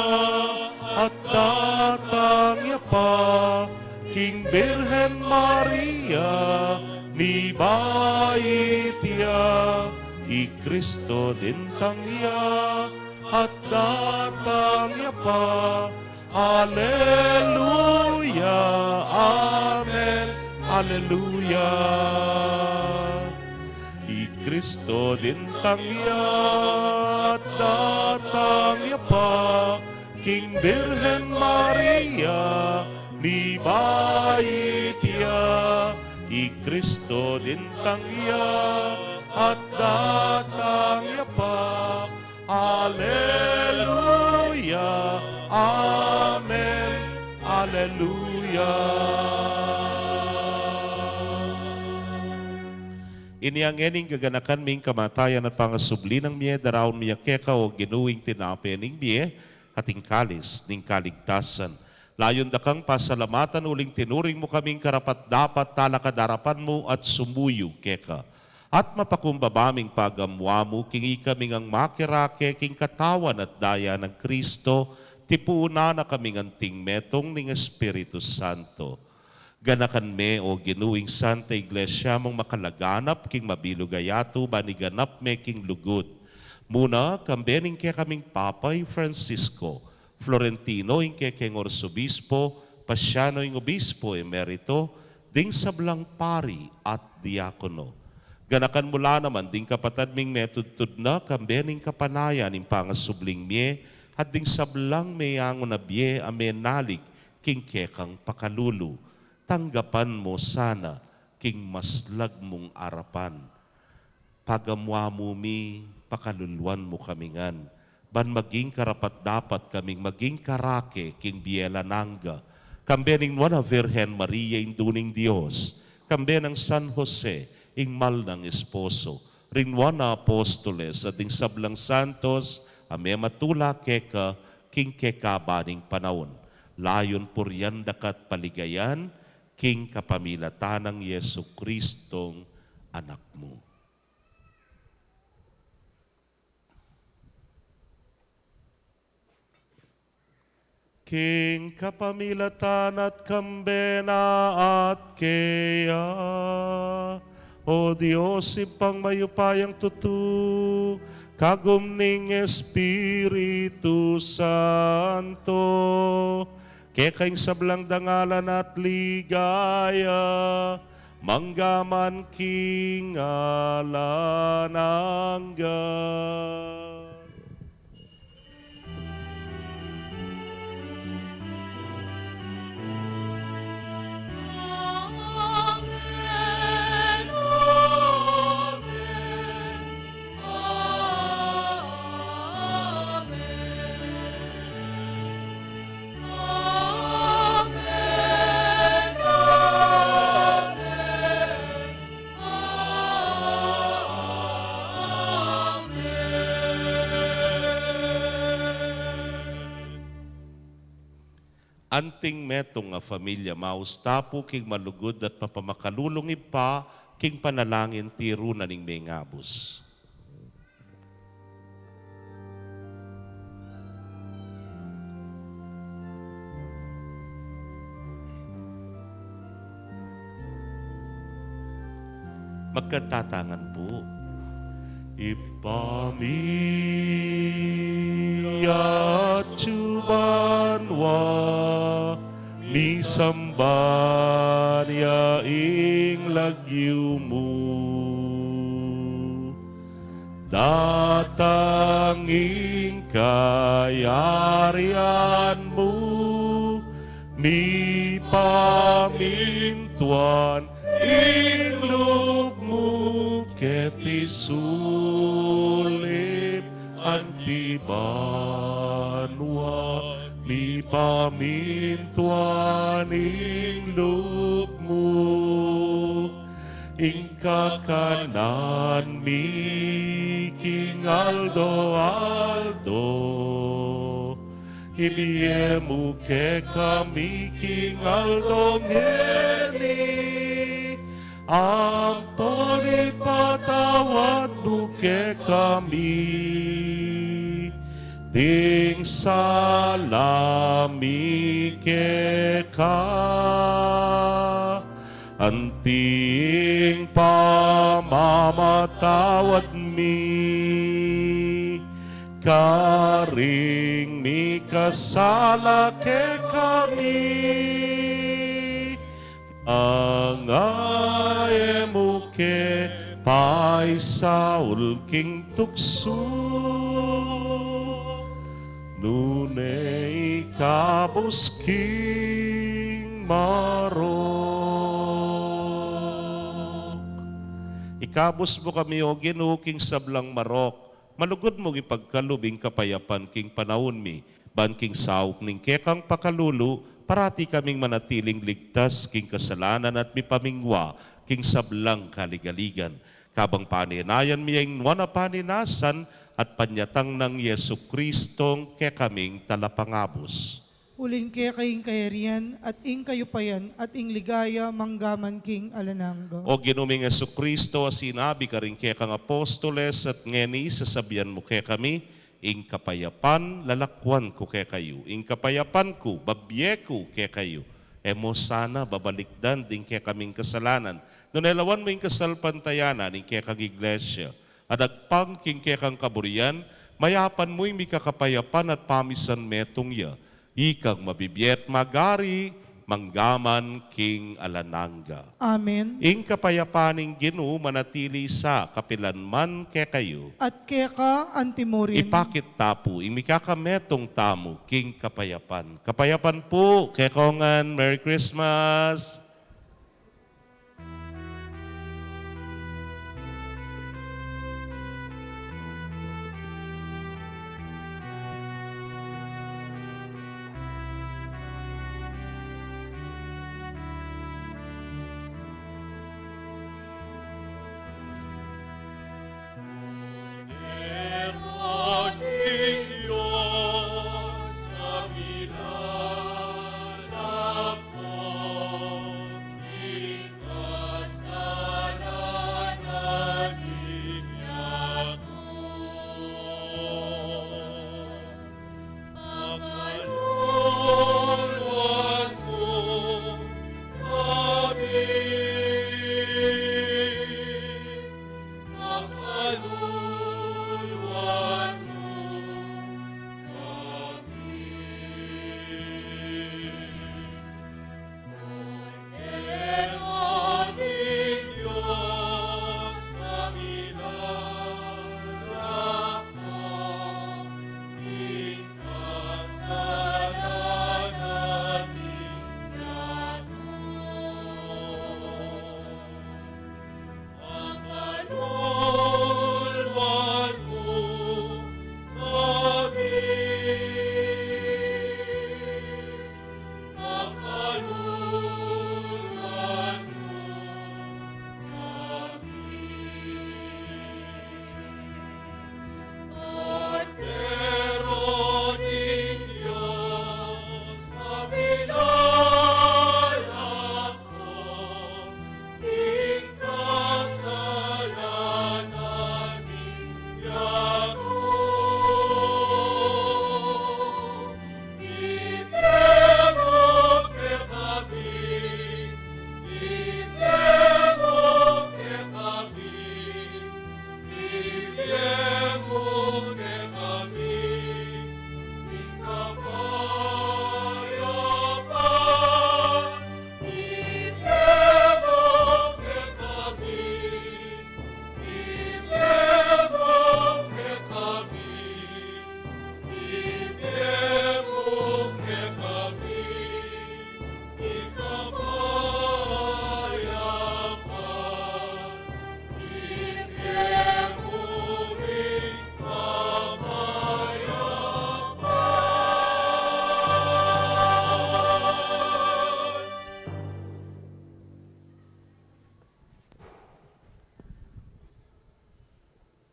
at datang ya pa king Birhen Maria, mibait ya. I Kristo dintang ya at datang ya pa. Aleluya, amen, aleluya. I Kristo dintang ya at datang ya pa king Birhen Maria, mibait ya. I Kristo dintang ya at datang ya pa. Aleluya, amen, aleluya. Inya ngening gaganakan mi ing kamatayan at pangasubli nang mie, daraun mi ya keka, o Ginu, ing tinape ning bie at ing kalis ning kaligtasan. Layun da kang pasalamatan uling tinuring mu kaming karapat-dapat talakad arapan mu at sumuyu keka. At mapakumbaba ming pagamuan mu king ikami ngang makirake king katawan at daya nang Kristo, tipunan na kami nganting metung ning Espiritu Santo. Ganakan me, o Ginu, ing Santa Iglesia mung makalaganap king mabilug a yatu ban iganap me king lugud. Muna, kambe ning kekaming Papa i Francisco, Florentino ing kekeng Arsobispo, Pasiano ing Obispo Emerito, ding sablang pari at diakono. Ganakan mu la naman ding kapatad ming metudtud na, kambe ning kapanayan ning pangasubling mie, at ding sablang meangu na bie a menalig king kekang pakalulu. Tanggapan mu sana king maslag mung arapan. Pagamuan mu mi, pakaluluan mu kami ngan, ban maging karapat-dapat kaming maging karake king bie alang angga, kambe ning Nuan a Virgen Maria, Indu ning Dios, kambe nang San Jose, ing mal nang esposo, ring Nuan a Apostoles, at ding sablang santos a mematula keka king kekaban ning panaun. Layun purian da ka at paligayan, king kapamilatan nang Jesucristong Anak mu. King kapamilatan na at kambe na at keya, O Dios, Ibpang mayupayang tutu, kagum ning Espiritu Santo, keka ing sablang dangalan at ligaya, mangga man king alang angga. Anting metung a familia, maus ta pu king malugud at mapamakalulung Ibpa, king panalangin tiru na ning mengabus. Magkatatangan pu. Ibpa mi, atsu ka banua, misamban ya ing lagyu mu. Datang ing kayarian mu, mipamintuan ing lub mu keti sulip anti banua, mipamintuan ing lub mu. Ing kakanan mi king aldo-aldo, ibie mu kekami king aldo ngeni, ampon ipatawad mu kekami ding sala mi keka, anti ing pamamatawad mi karing mikasala kekami, nune e mu ke paisaul king tuksu, nune ikabus king marok. Ikabus mu kami, O Ginu, king sablang marok, malugud mung ipagkalub ing kapayapan king panaun mi, ban king saup ning kekang pakalulu, parati kaming manatiling ligtas king kasalanan at mipamingwa king sablang kaligaligan. Kabang panenayan mi ing nuan a panenasan at panyatang nang Jesucristong kekaming Talapangabus. Uling keka ing kayarian, at ing kayupayan, at ing ligaya, manggaman king alang angga. O Ginu ming Jesucristo, a sinabi karing kekang apostoles, at ngeni sasabian mu kekami, ing kapayapan lalakwan ku kekayu, ing kapayapan ku babie ku kekayu. E mu sana babalikdan ding kekaming kasalanan, nune lawan mu ing kasalpantayanan ning kekang Iglesia, a dagpang king kekang kaburian, mayapan mu ing mikakapayapan at pamisan metung ya, ikang mabibie at magari manggaman king alang angga. Amen. Ing kapayapan ning Ginu manatili sa kapilan man kekayu. At keka anti murin. Ipakit ta pu ing mikakametung tamu king kapayapan. Kapayapan pu kekongan. Merry Christmas!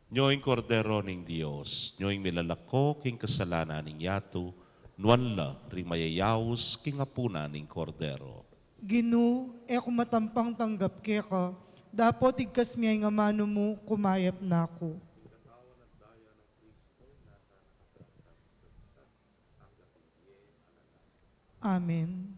Nyo ing Kordero ning Dios, nyo ing milalako king kasalanan ning yatu, nuan la ring mayayaus king apunan ning Kordero. Ginu, e ku matampang tanggap keka, dapot igkas mu ing amanu mu, kumayap na ku. Amen.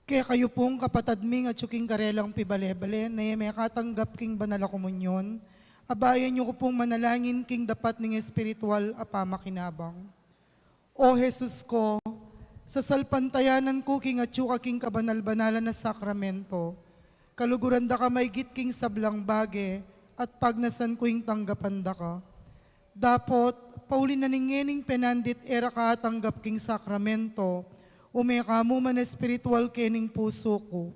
Kekayu pung kapatad ming atyu king karelang pibale-bale, na e mekatanggap king banal a komunyon, abayan yu ku pung manalangin king dapat ning espiritual a pamakinabang. O Jesus ko, sasalpantayanan ku king atyu ka king kabanal-banalan a sakramento, kaluguran da ka maigit king sablang bage, at pagnasan ku ing tanggapan da ka. Dapot, pauli na ning ngening penandit e ra ka atanggap king sakramento, ume ka mu man espiritual kening pusu ku.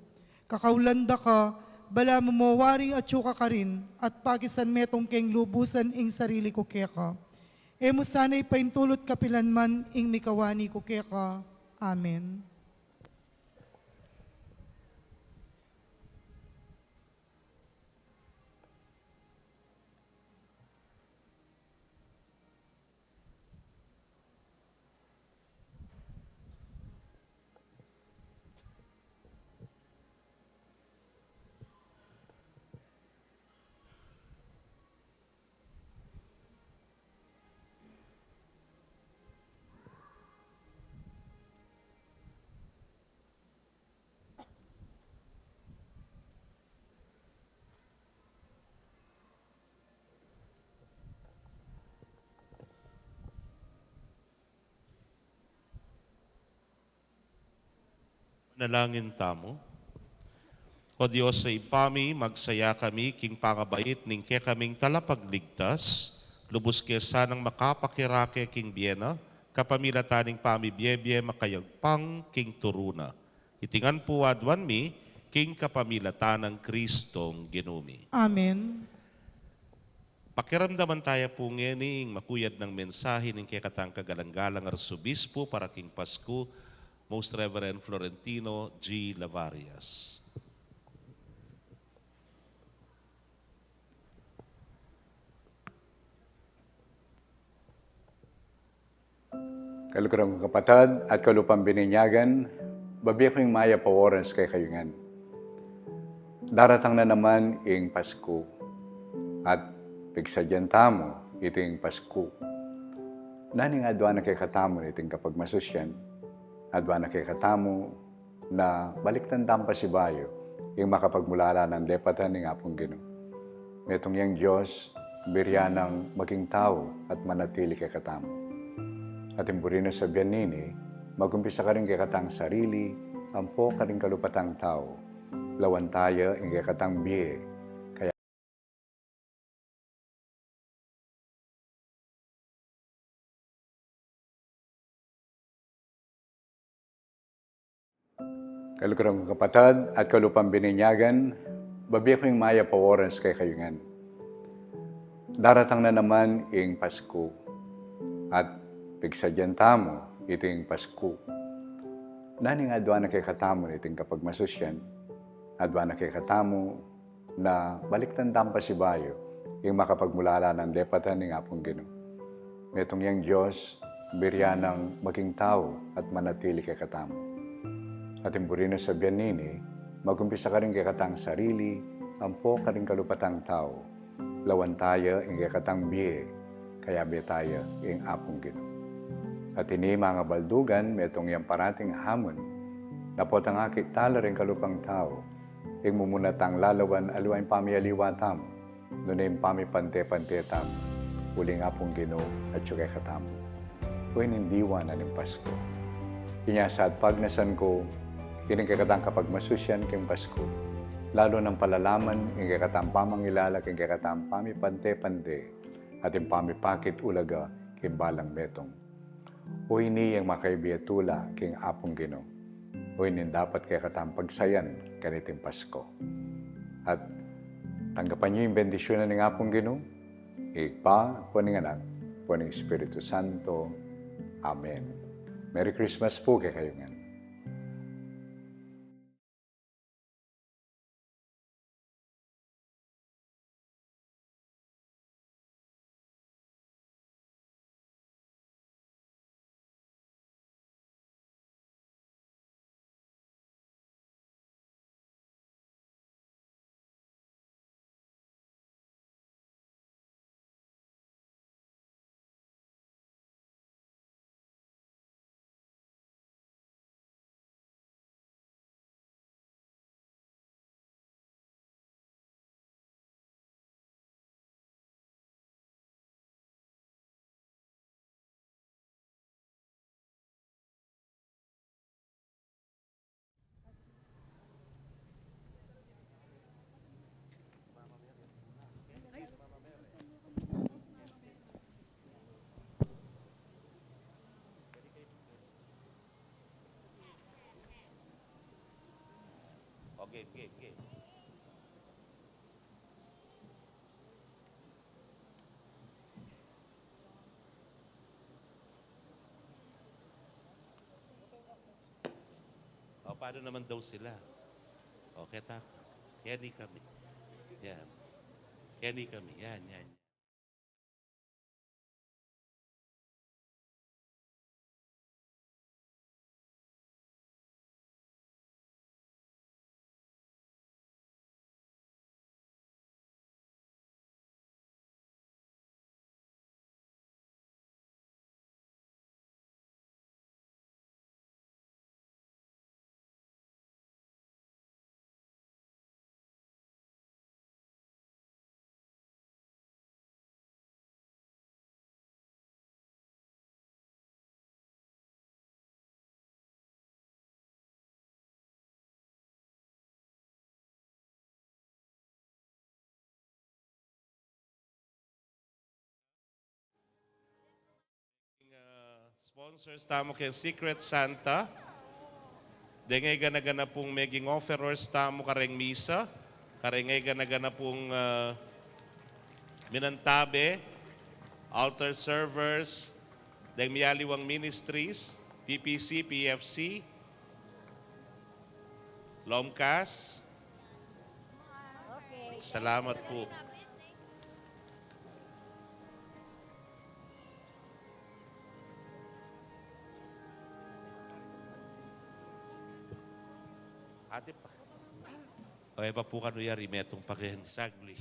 Kakaulan da ka, balamu mo waring atyu ka karin, at pakisan metung keng lubusan ing sarili ku keka. E mu sana ipaintulut kapilan man ing mikawani ku keka. Amen. Manalangin tamu. O Dios a Ibpa mi, magsaya kami king pangabait ning kekaming Talapagligtas, lubus ke sanang makapakirake king bie na, kapamilatan ning pamibie-bie makayagpang king turu na. Iti ngan pu aduan mi, king kapamilatan nang Kristong Ginu mi. Amen. Pakiramdaman taya pu ngeni ing makuyad nang mensahe ning kekatang kagalang-galang Arsobispo para king Pasku, Most Reverend Florentino G. Lavarias. Kaluguran kung kapatad at kalupang bininyagan, babie ku ing mayap a oras kekayu ngan. Daratang na naman ing Pasku, at pigsadyan tamu iting Pasku. Nanu ing aduan na kekatamu niting kapagmasusyan? Aduan na kekatamu na balikdan tang pasibayu ing makapagmulala nang lepatan ning Apung Ginu. Metung yang Dios, biryan nang maging tau at manatili kekatamu. At ing buri nang sabian nini, magumpisa karing kekatang sarili, ampo karing kalupatang tau, lawan taya ing kekatang bie, kaya Kaluguran kung kapatad at kalupang bininyagan, babie ku ing mayap a oras kekayu ngan. Daratang na naman ing Pasku, at pigsadyan tamu iting Pasku. Nanu ing aduan na kekatamu niting kapagmasusyan? Aduan na kekatamu na balikdan tang pasibayu ing makapagmulala nang lepatan ning Apung Ginu. Metung yang Dios, biryan nang maging tau at manatili kekatamu. At ing buri nang sabian nini, magumpisa karing kekatang sarili, ampo karing kalupatang tau, lawan taya ing kekatang bie, kayabe taya ing Apung Ginu. At ini, mangabaldugan, metung yang parating hamun, na potang akit tala ring kalupang tau, ing mumuna tang lalawan aliwa ing pamialiwa tamu, nune ing pamipante-pante tamu, uling Apung Ginu atyu kekatamu. Oyni ing diwa na ning Pasku. Inya sa at pagnasan ku, ining kekatang kapagmasusyan king Pasku, lalu nang palalaman ing kekatang pamangilala king kekatang pamipante-pante, at ing pamipakit ulaga king balang metung. Oyni ing makayabie a tula king Apung Ginu. Oyni ing dapat kekatang pagsayan kaniting Pasku. At tanggapan yu ing bendisyunan ning Apung Ginu, ing Ibpa, ampo ning Anak, ampo ning Espiritu Santo. Amen. Merry Christmas pu kekayu ngan. Game, game, game. O, paano naman daw sila? O, keta, keni kami. Yan. Keni kami. Yan, yan. Ing, ah, sponsors tamu keng Secret Santa. Deng e gana-gana pung meging offerers tamu kareng misa. Kareng e gana-gana pung, ah, minantabe, altar servers, deng mialiwang ministries, P P C, P F C, Lomcas. Okay. Salamat pu. Ate pa. O, e pa pu kanu yari, metung pa keni sagli.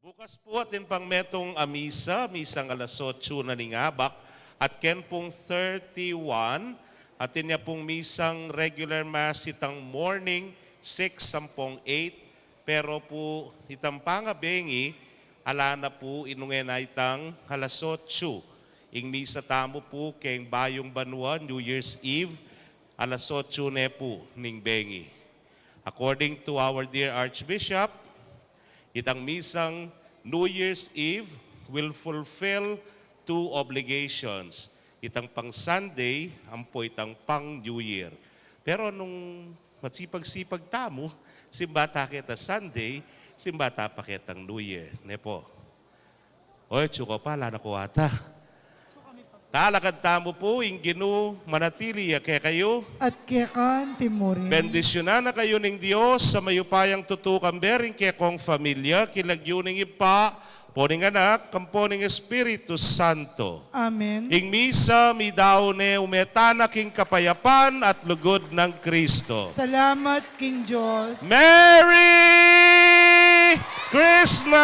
Bukas pu atin pang metung a misa, misang alas otsu na ning abak, at ken pung thirty-one, atin ya pung misang regular mass itang morning, six ampong eight, pero pu itang pangabengi, ala na pu, inung e na itang alas otsu. Ing misa tamu pu keng Bayung Banua, New Year's Eve, alas otsu ne pu ning bengi. According to our dear Archbishop, itang misang New Year's Eve will fulfill two obligations. Itang pang Sunday, ampo itang pang New Year. Pero nung masipag-sipag tamu, simba ta keta Sunday, simba ta pa ketang New Year. Ne pu? Oy, tsuka pa, ala na ku ata. Talakad tamu pu, ing Ginu manatili ya kekayu. At keka anti mu rin. Bendisyunan na kayu ning Dios a mayupayang tutu, kambe ring kekong familia, king lagyu ning Ibpa, ampo ning Anak, ampo ning Espiritu Santo. Amen. Ing misa midaun ne, ume tana king kapayapan at lugud nang Kristo. Salamat king Dios. Merry Christmas!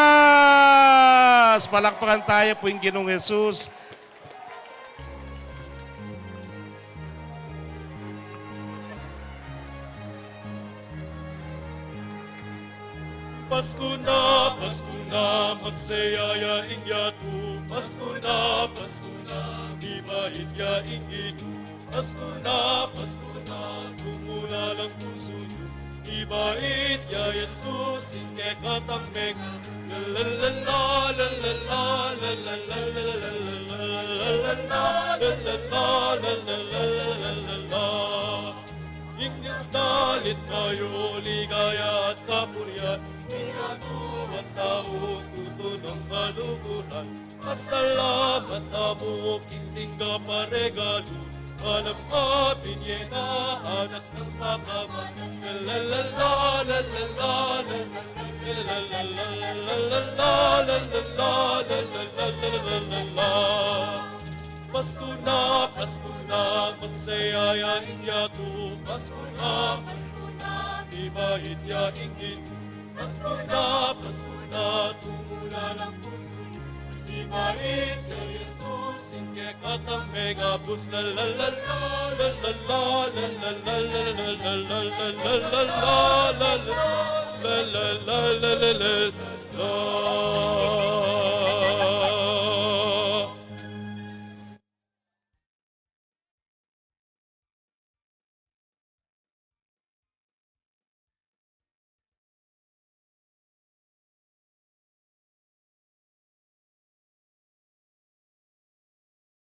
Palakpakan taya pu ing Ginung Jesus. Pasku na, Pasku na, magsaya ya ing yatu. Pasku na, Pasku na, mibait ya ing Ginu. Pasku na, Pasku na, tumula lang pusu yu. Mibait ya Jesus, ing kekatang mega. La la la la, la la la, la la la, la la la, la la la, la la la. Ing Dios dalit kayu, ligaya at kapurian, pinatuan tau, tutu nang kaluguran. Pasalamat tamu king ding kaparegalu, anak a binye na anak nang makaban. La la la, la la la, la la la, la la la, la la la, la la la, la la la. Pasku na, Pasku na, magsaya ya ing yatu. Pasku na, Pasku na, mibait ya ing Ginu. Pasku na, Pasku na, tumula lang pusu yu. Mibait ya Jesus, ing kekatang megabus. La la la la, la la la, la la la, la la la, la la la, la la la, la la la, la la la, la.